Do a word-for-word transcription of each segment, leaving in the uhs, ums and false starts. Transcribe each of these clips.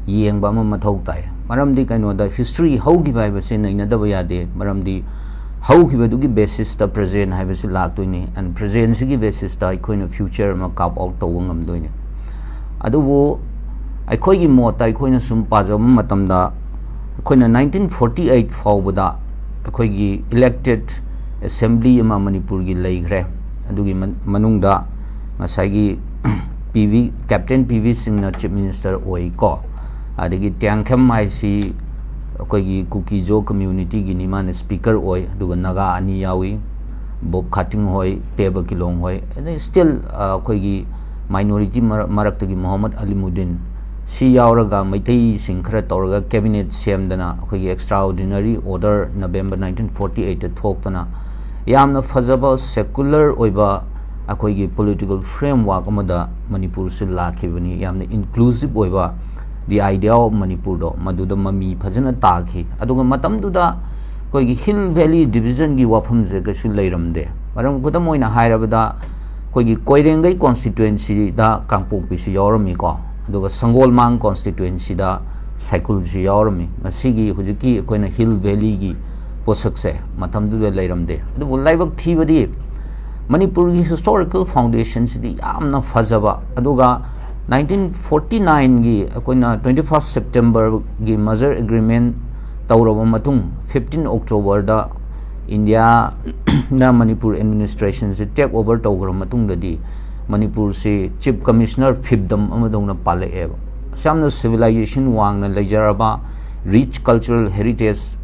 ꯌꯦꯡꯕ ꯑꯃ ꯃꯊꯧ ꯇꯥꯏ꯫ ꯃꯔꯝꯗꯤ ꯀꯩꯅꯣꯗ history ꯍꯧꯈꯤꯕ ꯍꯥꯏꯕꯁꯤ ꯅꯩꯅꯗꯕ ꯌꯥꯗꯦ꯫ ꯃꯔꯝꯗꯤ ꯍꯧꯈꯤꯕꯗꯨꯒꯤ basis ꯇ present ꯍꯥꯏꯕꯁꯤ ꯂꯥꯛꯇꯣꯏꯅꯤ, and present ꯁꯤꯒꯤ basis ꯇ ꯑꯩꯈꯣꯏꯅ future ꯑꯃ carve out ꯇꯧꯕ ꯉꯝꯗꯣꯏꯅꯤ꯫ ꯑꯗꯨꯕꯨ ꯑꯩꯈꯣꯏꯒꯤ ꯃꯣꯠꯇ ꯑꯩꯈꯣꯏꯅ ꯁꯨꯝ ꯄꯥꯖꯕ ꯃꯇꯝꯗ, ꯑꯩꯈꯣꯏꯅ nineteen forty eight ꯐꯥꯎꯕꯗ ꯑꯩꯈꯣꯏꯒꯤ elected assembly ꯑꯃ ꯃꯅꯤꯄꯨꯔꯒꯤ ꯂꯩꯈ꯭ꯔꯦ꯫ ꯑꯗꯨꯒꯤ ꯃꯅꯨꯡꯗ ꯉꯁꯥꯏꯒꯤ P V, Captain P V ꯁꯤꯡꯅ chief minister ꯑꯣꯏꯀꯣ꯫ ꯑꯗꯒꯤ ꯇꯤꯌꯥꯡꯈꯦꯝ ꯍꯥꯏꯁꯤ ꯑꯩꯈꯣꯏꯒꯤ ꯀꯨꯀꯤꯖꯣ community ꯒꯤꯅꯤ, ꯃꯥꯅ speaker ꯑꯣꯏ꯫ ꯑꯗꯨꯒ ꯅꯥꯒꯥ ꯑꯅꯤ ꯌꯥꯎꯏ, ꯕꯣꯕ ꯈꯥꯇꯤꯡ ꯍꯣꯏ, ꯇꯦꯕ ꯀꯤꯂꯣꯡ ꯍꯣꯏ꯫ ꯑꯗꯩ still ꯑꯩꯈꯣꯏꯒꯤ minority ꯃꯔꯛꯇꯒꯤ ꯃꯣꯍꯝꯃꯗ ꯑꯂꯤꯃꯨꯗꯤꯟ, ꯁꯤ ꯌꯥꯎꯔꯒ ꯃꯩꯇꯩꯁꯤꯡ ꯈꯔ ꯇꯧꯔꯒ cabinet ꯁꯦꯝꯗꯅ ꯑꯩꯈꯣꯏꯒꯤ extraordinary order November nineteen forty eight ꯊꯣꯛꯇꯅ ꯌꯥꯝꯅ ꯐꯖꯕ secular ꯑꯣꯏꯕ ꯑꯩꯈꯣꯏꯒꯤ political framework ꯑꯃꯗ ꯃꯅꯤꯄꯨꯔꯁꯤ ꯂꯥꯛꯈꯤꯕꯅꯤ꯫ ꯌꯥꯝꯅ inclusive ꯑꯣꯏꯕ the idea of ꯃꯅꯤꯄꯨꯔꯗꯣ ꯃꯗꯨꯗ ꯃꯃꯤ ꯐꯖꯅ ꯇꯥꯈꯤ꯫ ꯑꯗꯨꯒ ꯃꯇꯝꯗꯨꯗ ꯑꯩꯈꯣꯏꯒꯤ hill valley division ꯒꯤ ꯋꯥꯐꯝꯁꯦ ꯀꯩꯁꯨ ꯂꯩꯔꯝꯗꯦ꯫ ꯃꯔꯝ, ꯈꯨꯗꯝ ꯑꯣꯏꯅ ꯍꯥꯏꯔꯕꯗ, ꯑꯩꯈꯣꯏꯒꯤ ꯀꯣꯏꯔꯦꯡꯒꯩ constituency ꯗ ꯀꯥꯡꯄꯣꯛꯄꯤꯁꯨ ꯌꯥꯎꯔꯝꯃꯤꯀꯣ, ꯑꯗꯨꯒ ꯁꯪꯒꯣꯜꯃꯥꯡ constituency ꯗ ꯁꯥꯏꯀꯨꯜꯁꯨ ꯌꯥꯎꯔꯝꯃꯤ꯫ ꯃꯁꯤꯒꯤ ꯍꯧꯖꯤꯛꯀꯤ ꯑꯩꯈꯣꯏꯅ hill valley ꯒꯤ ꯄꯣꯠꯁꯛꯁꯦ ꯃꯇꯝꯗꯨꯗ ꯂꯩꯔꯝꯗꯦ꯫ ꯑꯗꯨꯕꯨ ꯂꯥꯏꯕꯛ ꯊꯤꯕꯗꯤ ꯃꯅꯤꯄꯨꯔꯒꯤ historical foundation ꯁꯤꯗꯤ ꯌꯥꯝꯅ ꯐꯖꯕ, ꯑꯗꯨꯒ nineteen forty nine ꯒꯤ ꯑꯩꯈꯣꯏꯅ twenty first September ꯒꯤ merger agreement ꯇꯧꯔꯕ ꯃꯇꯨꯡ, fifteen October ꯗ ꯏꯟꯗꯤꯌꯥꯅ ꯃꯅꯤꯄꯨꯔ administration ꯁꯦ take over ꯇꯧꯈ꯭ꯔ ꯃꯇꯨꯡꯗꯗꯤ ꯃꯅꯤꯄꯨꯔꯁꯤ chief commissioner ꯐꯤꯞꯗꯝ ꯑꯃꯗꯧꯅ ꯄꯥꯜꯂꯛꯑꯦꯕ꯫ ꯑꯁꯨꯛ ꯌꯥꯝꯅ civilization ꯋꯥꯡꯅ ꯂꯩꯖꯔꯕ, rich cultural heritage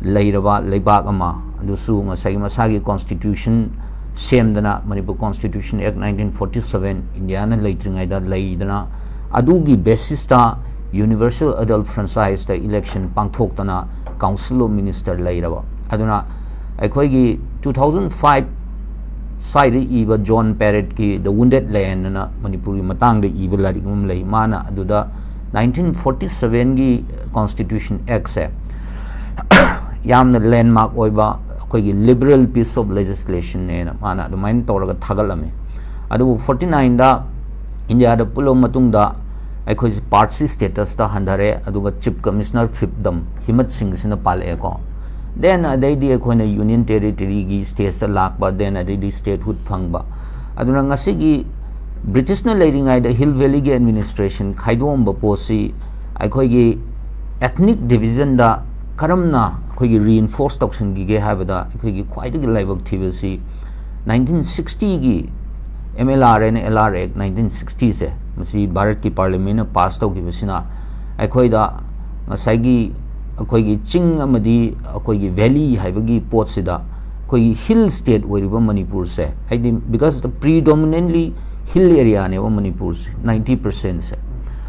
ꯂꯩꯔꯕ ꯂꯩꯕꯥꯛ ꯑꯃ, ꯑꯗꯨꯁꯨ ꯉꯁꯥꯏꯒꯤ ꯃꯁꯥꯒꯤ constitution ꯁꯦꯝꯗꯅ, Manipur Constitution Act nineteen forty seven ꯏꯟꯗꯤꯌꯥꯅ ꯂꯩꯇ꯭ꯔꯤꯉꯩꯗ ꯂꯩꯗꯅ, ꯑꯗꯨꯒꯤ basis ꯇ universal adult franchise ꯇ election ꯄꯥꯡꯊꯣꯛꯇꯅ Council of Minister ꯂꯩꯔꯕ꯫ ꯑꯗꯨꯅ ꯑꯩꯈꯣꯏꯒꯤ two thousand five ꯁ꯭ꯋꯥꯏꯗ ꯏꯕ John Parrott ꯀꯤ The Wounded Land ꯑꯅ ꯃꯅꯤꯄꯨꯔꯒꯤ ꯃꯇꯥꯡꯗ ꯏꯕ ꯂꯥꯏꯔꯤꯛ ꯑꯃ ꯂꯩ꯫ ꯃꯥꯅ ꯑꯗꯨꯗ nineteen forty seven ꯒꯤ Constitution Act ꯁꯦ ꯌꯥꯝꯅ landmark ꯑꯣꯏꯕ ꯑꯩꯈꯣꯏꯒꯤ liberal piece of legislation ꯅꯦꯅ ꯃꯥꯅ ꯑꯗꯨꯃꯥꯏꯅ ꯇꯧꯔꯒ ꯊꯥꯒꯠꯂꯝꯃꯤ꯫ ꯑꯗꯨꯕꯨ forty nine ꯗ ꯏꯟꯗꯤꯌꯥꯗ ꯄꯨꯜꯂꯕ ꯃꯇꯨꯡꯗ ꯑꯩꯈꯣꯏꯁꯦ ꯄꯥꯔꯠꯁꯤ ꯁ꯭ꯇꯦꯇꯁꯇ ꯍꯟꯊꯔꯦ, ꯑꯗꯨꯒ ꯆꯤꯐ ꯀꯃꯤꯁꯅꯔ ꯐꯤꯐꯇꯝ ꯍꯤꯃꯠ ꯁꯤꯡꯁꯤꯅ ꯄꯥꯜꯂꯛꯑꯦꯀꯣ꯫ ꯗꯦꯟ ꯑꯗꯩꯗꯤ ꯑꯩꯈꯣꯏꯅ ꯌꯨꯅꯤꯌꯟ ꯇꯦꯔꯤꯇꯣꯔꯤꯒꯤ ꯁ꯭ꯇꯦꯖꯇ ꯂꯥꯛꯄ, ꯗꯦꯟ ꯑꯗꯩꯗꯤ ꯁ꯭ꯇꯦꯠꯍꯨꯗ ꯐꯪꯕ꯫ ꯑꯗꯨꯅ ꯉꯁꯤꯒꯤ ꯕ꯭ꯔꯤꯇꯤꯁꯅ ꯂꯩꯔꯤꯉꯩꯗ ꯍꯤꯜ ꯚꯦꯂꯤꯒꯤ ꯑꯦꯗꯃꯤꯅꯤꯁꯇ꯭ꯔꯦꯁꯟ ꯈꯥꯏꯗꯣꯛꯑꯝꯕ ꯄꯣꯠꯁꯤ ꯑꯩꯈꯣꯏꯒꯤ ethnic divisionꯗ ꯀꯔꯝꯅ ꯑꯩꯈꯣꯏꯒꯤ reinforce ꯇꯧꯁꯤꯟꯈꯤꯒꯦ ꯍꯥꯏꯕꯗ, ꯑꯩꯈꯣꯏꯒꯤ ꯈ꯭ꯋꯥꯏꯗꯒꯤ ꯂꯥꯏꯕꯛ ꯊꯤꯕꯁꯤ ꯅꯥꯏꯟꯇꯤꯟ ꯁꯤꯛꯁꯇꯤꯒꯤ M L R and L R Act nineteen ꯁꯤꯛꯁꯇꯤꯁꯦ, ꯃꯁꯤ ꯚꯥꯔꯠꯀꯤ ꯄꯥꯔꯂꯤꯌꯥꯃꯦꯟꯅ ꯄꯥꯁ ꯇꯧꯈꯤꯕꯁꯤꯅ ꯑꯩꯈꯣꯏꯗ ꯉꯁꯥꯏꯒꯤ ꯑꯩꯈꯣꯏꯒꯤ ꯆꯤꯡ ꯑꯃꯗꯤ ꯑꯩꯈꯣꯏꯒꯤ ꯚꯦꯂꯤ ꯍꯥꯏꯕꯒꯤ ꯄꯣꯠꯁꯤꯗ ꯑꯩꯈꯣꯏꯒꯤ ꯍꯤꯜ ꯁ꯭ꯇꯦꯠ ꯑꯣꯏꯔꯤꯕ ꯃꯅꯤꯄꯨꯔꯁꯦ, ꯍꯥꯏꯗꯤ because predominantly hill areaꯅꯦꯕ ꯃꯅꯤꯄꯨꯔꯁꯦ, ꯅꯥꯏꯟꯇꯤ ꯄꯔꯁꯦꯟꯁꯦ꯫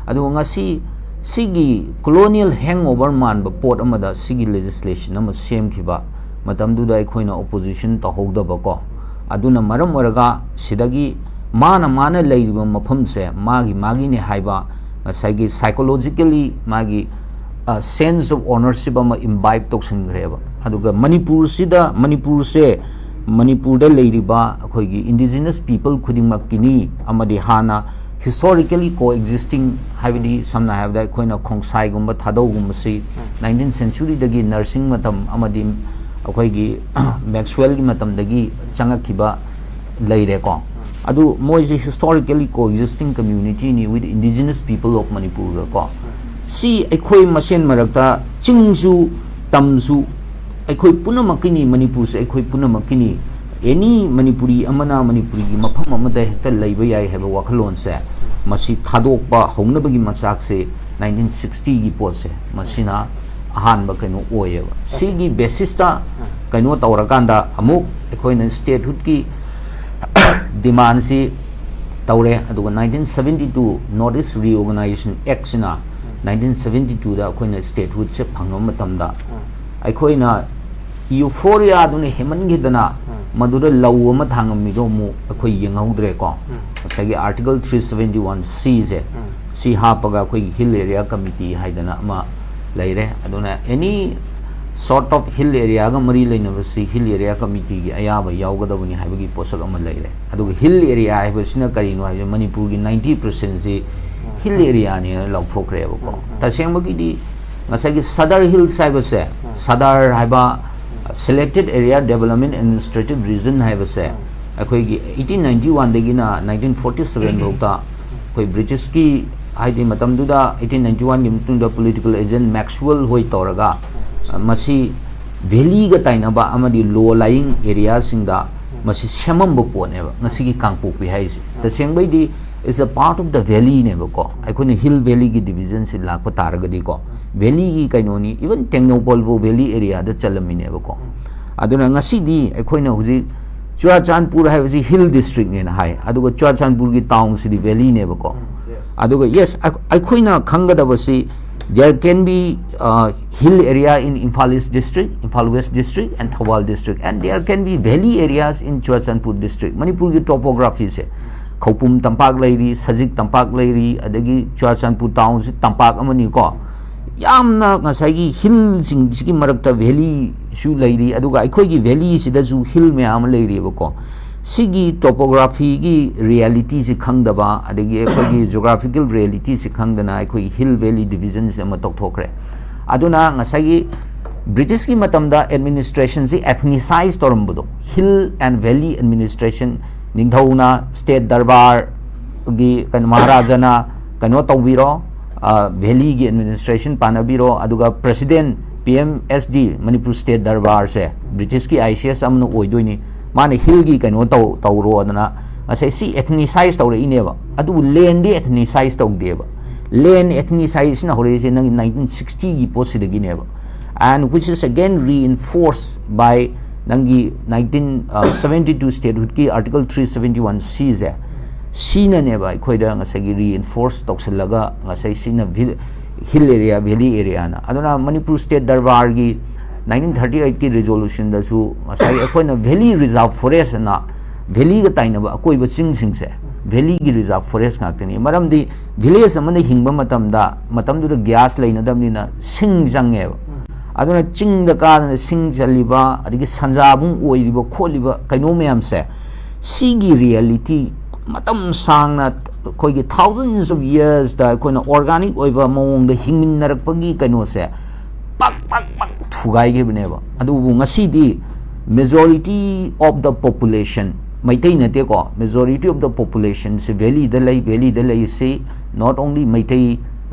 ꯑꯗꯨꯒ ꯉꯁꯤ ꯁꯤꯒꯤ colonial hangover ꯃꯥꯟꯕ ꯄꯣꯠ ꯑꯃꯗ ꯁꯤꯒꯤ ꯂꯦꯖꯤꯁꯂꯦꯁꯟ ꯑꯃ ꯁꯦꯝꯈꯤꯕ ꯃꯇꯝꯗꯨꯗ ꯑꯩꯈꯣꯏꯅ ꯑꯣꯄꯣꯖꯤꯁꯟ ꯇꯧꯍꯧꯗꯕꯀꯣ꯫ ꯑꯗꯨꯅ ꯃꯔꯝ ꯑꯣꯏꯔꯒ ꯁꯤꯗꯒꯤ ꯃꯥꯅ ꯃꯥꯅ ꯂꯩꯔꯤꯕ ꯃꯐꯝꯁꯦ ꯃꯥꯒꯤ ꯃꯥꯒꯤꯅꯦ ꯍꯥꯏꯕ ꯉꯁꯥꯏꯒꯤ psychologically ꯃꯥꯒꯤ sense of ownership ꯑꯃ imbibe ꯇꯧꯁꯤꯟꯈ꯭ꯔꯦꯕ꯫ ꯑꯗꯨꯒ ꯃꯅꯤꯄꯨꯔꯁꯤꯗ, ꯃꯅꯤꯄꯨꯔꯁꯦ, ꯃꯅꯤꯄꯨꯔꯗ ꯂꯩꯔꯤꯕ ꯑꯩꯈꯣꯏꯒꯤ indigenous people ꯈꯨꯗꯤꯡꯃꯛꯀꯤꯅꯤ ꯑꯃꯗꯤ ꯍꯥꯟꯅ historically coexisting, ꯍꯥꯏꯕꯗꯤ ꯁꯝꯅ ꯍꯥꯏꯔꯕꯗ ꯑꯩꯈꯣꯏꯅ ꯈꯣꯡꯁꯥꯏꯒꯨꯝꯕ ꯊꯥꯗꯧꯒꯨꯝꯕꯁꯤ ꯅꯥꯏꯟꯇꯤꯟ ꯁꯦꯟꯆꯨꯔꯤꯗꯒꯤ ꯅꯔꯁꯤꯡ ꯃꯇꯝ ꯑꯃꯗꯤ ꯑꯩꯈꯣꯏꯒꯤ ꯃꯦꯛꯁꯋꯦꯜꯒꯤ ꯃꯇꯝꯗꯒꯤ ꯆꯪꯉꯛꯈꯤꯕ ꯂꯩꯔꯦꯀꯣ꯫ ꯑꯗꯨ ꯃꯣꯏꯁꯦ historically coexisting communityꯅꯤ with indigenous people of Manipurꯒ ꯀꯣ꯫ ꯁꯤ ꯑꯩꯈꯣꯏ ꯃꯁꯦꯟ ꯃꯔꯛꯇ ꯆꯤꯡꯁꯨ ꯇꯝꯁꯨ ꯑꯩꯈꯣꯏ ꯄꯨꯝꯅꯃꯛꯀꯤꯅꯤ, ꯃꯅꯤꯄꯨꯔꯁꯦ ꯑꯩꯈꯣꯏ ꯄꯨꯝꯅꯃꯛꯀꯤꯅꯤ꯫ ꯑꯦꯅꯤ ꯃꯅꯤꯄꯨꯔꯤ ꯑꯃꯅ ꯃꯅꯤꯄꯨꯔꯤꯒꯤ ꯃꯐꯝ ꯑꯃꯗ ꯍꯦꯛꯇ ꯂꯩꯕ ꯌꯥꯏ ꯍꯥꯏꯕ ꯋꯥꯈꯜꯂꯣꯟꯁꯦ, ꯃꯁꯤ ꯊꯥꯗꯣꯛꯄ ꯍꯧꯅꯕꯒꯤ ꯃꯆꯥꯛꯁꯦ ꯅꯥꯏꯟꯇꯤꯟ ꯁꯤꯛꯁꯇꯤꯒꯤ ꯄꯣꯠꯁꯦ, ꯃꯁꯤꯅ ꯑꯍꯥꯟꯕ ꯀꯩꯅꯣ ꯑꯣꯏꯌꯦꯕ꯫ ꯁꯤꯒꯤ ꯕꯦꯁꯤꯁꯇ ꯀꯩꯅꯣ ꯇꯧꯔꯀꯥꯟꯗ ꯑꯃꯨꯛ ꯑꯩꯈꯣꯏꯅ ꯁ꯭ꯇꯦꯠꯍꯨꯗꯀꯤ ꯗꯤꯃꯥꯟꯁꯤ ꯇꯧꯔꯦ꯫ ꯑꯗꯨꯒ nineteen seventy two North East Reorganization Actꯁꯤꯅ ꯅꯥꯏꯟꯇꯤꯟ ꯁꯕꯦꯟꯇꯤ ꯇꯨꯗ ꯑꯩꯈꯣꯏꯅ ꯁ꯭ꯇꯦꯠꯍꯨꯗꯁꯦ ꯐꯪꯕ ꯃꯇꯝꯗ ꯑꯩꯈꯣꯏꯅ ꯏꯌꯨꯐꯣꯔꯤꯌꯥꯗꯨꯅ ꯍꯦꯟꯃꯟꯈꯤꯗꯅ ꯃꯗꯨꯗ ꯂꯧ ꯑꯃ ꯊꯥꯡꯉꯝꯃꯤꯗꯣ ꯑꯃꯨꯛ ꯑꯩꯈꯣꯏ ꯌꯦꯡꯍꯧꯗ꯭ꯔꯦꯀꯣ꯫ ꯉꯁꯥꯏꯒꯤ Article three seventy one Cꯁꯦ, ꯁꯤ ꯍꯥꯞꯄꯒ ꯑꯩꯈꯣꯏꯒꯤ Hill Area Committee ꯍꯥꯏꯗꯅ ꯑꯃ ꯂꯩꯔꯦ꯫ ꯑꯗꯨꯅ any sort of hill areaꯒ ꯃꯔꯤ ꯂꯩꯅꯕꯁꯤ Hill Area Committeeꯒꯤ ꯑꯌꯥꯕ ꯌꯥꯎꯒꯗꯕꯅꯤ ꯍꯥꯏꯕꯒꯤ ꯄꯣꯠꯁꯛ ꯑꯃ ꯂꯩꯔꯦ꯫ ꯑꯗꯨꯒ hill area ꯍꯥꯏꯕꯁꯤꯅ ꯀꯔꯤꯅꯣ ꯍꯥꯏꯕꯁꯦ ꯃꯅꯤꯄꯨꯔꯒꯤ ninety percentꯁꯤ ꯍꯤꯜ ꯑꯦꯔꯤꯌꯥꯅꯦꯅ ꯂꯥꯎꯊꯣꯛꯈ꯭ꯔꯦꯕꯀꯣ꯫ ꯇꯁꯦꯡꯕꯒꯤꯗꯤ ꯉꯁꯥꯏꯒꯤ ꯁꯗꯔ ꯍꯤꯜꯁ ꯍꯥꯏꯕꯁꯦ, ꯁꯗꯔ ꯍꯥꯏꯕ, selected area development administrative region ꯍꯥꯏꯕꯁꯦ ꯑꯩꯈꯣꯏꯒꯤ ꯑꯩꯠꯇꯤꯟ ꯅꯥꯏꯟꯇꯤ ꯋꯥꯟꯗꯒꯤꯅ ꯅꯥꯏꯟꯇꯤꯟ ꯐꯣꯔꯇꯤ ꯁꯕꯦꯟ ꯐꯥꯎꯗ ꯑꯩꯈꯣꯏ ꯕ꯭ꯔꯤꯇꯤꯁꯀꯤ, ꯍꯥꯏꯗꯤ ꯃꯇꯝꯗꯨꯗ ꯑꯩꯠꯇꯤꯟ ꯅꯥꯏꯟꯇꯤ ꯋꯥꯟꯒꯤ ꯃꯇꯨꯡꯗ ꯄꯣꯂꯤꯇꯤꯀꯦꯜ ꯑꯦꯖꯦꯟ ꯃꯦꯛꯁꯋꯦꯜ ꯍꯣꯏ ꯇꯧꯔꯒ ꯃꯁꯤ ꯚꯦꯂꯤꯒ ꯇꯥꯏꯅꯕ ꯑꯃꯗꯤ ꯂꯣ ꯂꯥꯏꯌꯤꯡ ꯑꯦꯔꯤꯌꯥꯁꯤꯡꯗ ꯃꯁꯤ ꯁꯦꯝꯃꯝꯕ ꯄꯣꯠꯅꯦꯕ ꯉꯁꯤꯒꯤ ꯀꯥꯡꯄꯣꯛꯄꯤ ꯍꯥꯏꯔꯤꯁꯦ꯫ ꯇꯁꯦꯡꯕꯩꯗꯤ it's a part of the valley ꯅꯦꯕꯀꯣ꯫ ꯑꯩꯈꯣꯏꯅ ꯍꯤꯜ ꯚꯦꯂꯤꯒꯤ ꯗꯤꯕꯤꯖꯟꯁꯤ ꯂꯥꯛꯄ ꯇꯥꯔꯒꯗꯤꯀꯣ, ꯚꯦꯂꯤꯒꯤ ꯀꯩꯅꯣꯅꯤ, ꯏꯚꯟ ꯇꯦꯡꯅꯧꯄꯜ ꯐꯥꯎ ꯚꯦꯂꯤ ꯑꯦꯔꯤꯌꯥꯗ ꯆꯜꯂꯝꯃꯤꯅꯦꯕꯀꯣ꯫ ꯑꯗꯨꯅ ꯉꯁꯤꯗꯤ ꯑꯩꯈꯣꯏꯅ ꯍꯧꯖꯤꯛ ꯆꯨꯔꯥꯆꯥꯟꯄꯨꯔ ꯍꯥꯏꯕꯁꯤ ꯍꯤꯜ ꯗꯤꯁꯇ꯭ꯔꯤꯛꯅꯦꯅ ꯍꯥꯏ, ꯑꯗꯨꯒ ꯆꯨꯔꯥꯆꯥꯟꯄꯨꯔꯒꯤ ꯇꯥꯎꯟꯁꯤꯗꯤ ꯚꯦꯂꯤꯅꯦꯕꯀꯣ꯫ ꯑꯗꯨꯒ yes, ꯑꯩꯈꯣꯏꯅ ꯈꯪꯒꯗꯕꯁꯤ there can be, uh, hill area in Imphal East district, Imphal West district and Thoubal district, and there can be valley areas in Churachandpur district. ꯃꯅꯤꯄꯨꯔꯒꯤ ꯇꯣꯄꯣꯒ꯭ꯔꯥꯐꯤꯁꯦ ꯈꯧꯄꯨꯝ ꯇꯝꯄꯥꯛ ꯂꯩꯔꯤ, ꯁꯖꯤꯛ ꯇꯝꯄꯥꯛ ꯂꯩꯔꯤ, ꯑꯗꯒꯤ ꯆꯨꯔꯥꯆꯥꯟꯄꯨꯔ ꯇꯥꯎꯟꯁꯤ ꯇꯝꯄꯥꯛ ꯑꯃꯅꯤꯀꯣ꯫ ꯌꯥꯝꯅ ꯉꯁꯥꯏꯒꯤ ꯍꯤꯜꯁꯤꯡꯁꯤꯒꯤ ꯃꯔꯛꯇ ꯚꯦꯂꯤꯁꯨ ꯂꯩꯔꯤ, ꯑꯗꯨꯒ ꯑꯩꯈꯣꯏꯒꯤ ꯚꯦꯂꯤꯁꯤꯗꯁꯨ ꯍꯤꯜ ꯃꯌꯥꯝ ꯑꯃ ꯂꯩꯔꯤꯕꯀꯣ꯫ ꯁꯤꯒꯤ ꯇꯣꯄꯣꯒ꯭ꯔꯥꯐꯤꯒꯤ ꯔꯤꯌꯦꯂꯤꯇꯤꯁꯤ ꯈꯪꯗꯕ, ꯑꯗꯒꯤ ꯑꯩꯈꯣꯏꯒꯤ ꯖꯣꯒ꯭ꯔꯥꯐꯤꯀꯦꯜ ꯔꯤꯌꯦꯂꯤꯇꯤꯁꯤ ꯈꯪꯗꯅ ꯑꯩꯈꯣꯏꯒꯤ ꯍꯤꯜ ꯚꯦꯂꯤ ꯗꯤꯕꯤꯖꯟꯁꯤ ꯑꯃ ꯇꯧꯊꯣꯛꯈ꯭ꯔꯦ꯫ ꯑꯗꯨꯅ ꯉꯁꯥꯏꯒꯤ ꯕ꯭ꯔꯤꯇꯤꯁꯀꯤ ꯃꯇꯝꯗ ꯑꯦꯗꯃꯤꯅꯤꯁꯇ꯭ꯔꯦꯁꯟꯁꯤ ꯑꯦꯊꯅꯤꯁꯥꯏꯖ ꯇꯧꯔꯝꯕꯗꯣ, ꯍꯤꯜ ꯑꯦꯟ ꯚꯦꯂꯤ ꯑꯦꯗꯃꯤꯅꯤꯁꯇ꯭ꯔꯦꯁꯟ, ꯅꯤꯡꯊꯧꯅ ꯁ꯭ꯇꯦꯠ ꯗꯔꯕꯥꯔꯒꯤ ꯀꯩꯅꯣ, ꯃꯍꯥꯔꯥꯖꯥꯅ ꯀꯩꯅꯣ ꯇꯧꯕꯤꯔꯣ, ꯚꯦꯂꯤꯒꯤ ꯑꯦꯗꯃꯤꯅꯤꯁꯇ꯭ꯔꯦꯁꯟ ꯄꯥꯟꯅꯕꯤꯔꯣ, ꯑꯗꯨꯒ president P M S D, Manipur state ꯗꯔꯕꯥꯔꯁꯦ ꯕ꯭ꯔꯤꯇꯤꯁꯀꯤ ꯑꯥꯏ ꯁꯤ ꯑꯦꯁ ꯑꯃꯅ ꯑꯣꯏꯗꯣꯏꯅꯤ, ꯃꯥꯅ ꯍꯤꯜꯒꯤ ꯀꯩꯅꯣ ꯇꯧ ꯇꯧꯔꯣꯗꯅ ꯉꯁꯥꯏ ꯁꯤ ꯑꯦꯊꯅꯤꯁꯥꯏꯖ ꯇꯧꯔꯛꯏꯅꯦꯕ꯫ ꯑꯗꯨꯕꯨ ꯂꯦꯟꯗꯤ ꯑꯦꯊꯅꯤꯁꯥꯏꯖ ꯇꯧꯗꯦꯕ꯫ ꯂꯦꯟ ꯑꯦꯊꯅꯤꯁꯥꯏꯖꯅ ꯍꯧꯔꯛꯏꯁꯦ ꯅꯪꯒꯤ ꯅꯥꯏꯟꯇꯤꯟ ꯁꯤꯛꯁꯇꯤꯒꯤ ꯄꯣꯠꯁꯤꯗꯒꯤꯅꯦꯕ꯫ And which is again reinforced by ꯅꯪꯒꯤ ꯅꯥꯏꯟꯇꯤꯟ ꯁꯕꯦꯟꯇꯤ ꯇꯨ ꯁ꯭ꯇꯦꯠꯍꯨꯗꯀꯤ ꯑꯥꯔꯇꯤꯀꯜ ꯊ꯭ꯔꯤ ꯁꯕꯦꯟꯇꯤ ꯋꯥꯟ ꯁꯤꯁꯦ, ꯁꯤꯅꯅꯦꯕ ꯑꯩꯈꯣꯏꯗ ꯉꯁꯥꯏꯒꯤ ꯔꯤꯏꯟꯐꯣꯔꯁ ꯇꯧꯁꯤꯜꯂꯒ ꯉꯁꯥꯏ ꯁꯤꯅ ꯚꯤ-, ꯍꯤꯜ ꯑꯦꯔꯤꯌꯥ, ꯚꯦꯂꯤ ꯑꯦꯔꯤꯌꯥꯅ꯫ ꯑꯗꯨꯅ ꯃꯅꯤꯄꯨꯔ ꯁ꯭ꯇꯦꯠ ꯗꯔꯕꯥꯔꯒꯤ ꯅꯥꯏꯟꯇꯤꯟ ꯊꯥꯔꯇꯤ ꯑꯩꯠꯀꯤ ꯔꯤꯖꯣꯂꯨꯁꯟꯗꯁꯨ ꯉꯁꯥꯏ ꯑꯩꯈꯣꯏꯅ ꯚꯦꯂꯤ ꯔꯤꯖꯥꯔꯚ ꯐꯣꯔꯦꯁ ꯑꯅ, ꯚꯦꯂꯤꯒ ꯇꯥꯏꯅꯕ ꯑꯀꯣꯏꯕ ꯆꯤꯡꯁꯤꯡꯁꯦ ꯚꯦꯂꯤꯒꯤ ꯔꯤꯖꯥꯔꯚ ꯐꯣꯔꯦꯁ ꯉꯥꯛꯇꯅꯤ꯫ ꯃꯔꯝꯗꯤ ꯚꯤꯂꯦꯖ ꯑꯃꯗ ꯍꯤꯡꯕ ꯃꯇꯝꯗ, ꯃꯇꯝꯗꯨꯗ ꯒ꯭ꯌꯥꯁ ꯂꯩꯅꯗꯕꯅꯤꯅ ꯁꯤꯡ ꯆꯪꯉꯦꯕ꯫ ꯑꯗꯨꯅ ꯆꯤꯡꯗ ꯀꯥꯗꯅ ꯁꯤꯡ ꯆꯜꯂꯤꯕ, ꯑꯗꯒꯤ ꯁꯟꯖꯥꯕꯨꯡ ꯑꯣꯏꯔꯤꯕ ꯈꯣꯠꯂꯤꯕ ꯀꯩꯅꯣ ꯃꯌꯥꯝꯁꯦ, ꯁꯤꯒꯤ ꯔꯤꯌꯦꯂꯤꯇꯤ ꯃꯇꯝ ꯁꯥꯡꯅ ꯑꯩꯈꯣꯏꯒꯤ thousands of yearsꯇ ꯑꯩꯈꯣꯏꯅ organic ꯑꯣꯏꯕ ꯃꯑꯣꯡꯗ ꯍꯤꯡꯃꯤꯟꯅꯔꯛꯄꯒꯤ ꯀꯩꯅꯣꯁꯦ ꯄꯛ ꯄꯛ ꯄꯛ ꯊꯨꯒꯥꯏꯈꯤꯕꯅꯦꯕ꯫ ꯑꯗꯨꯕꯨ ꯉꯁꯤꯗꯤ majority of the population, Meitei ꯅꯠꯇꯦꯀꯣ, majority of the populationꯁꯦ valleyꯗ ꯂꯩ꯫ Valleyꯗ ꯂꯩꯔꯤꯁꯤ not only ꯃꯩꯇꯩ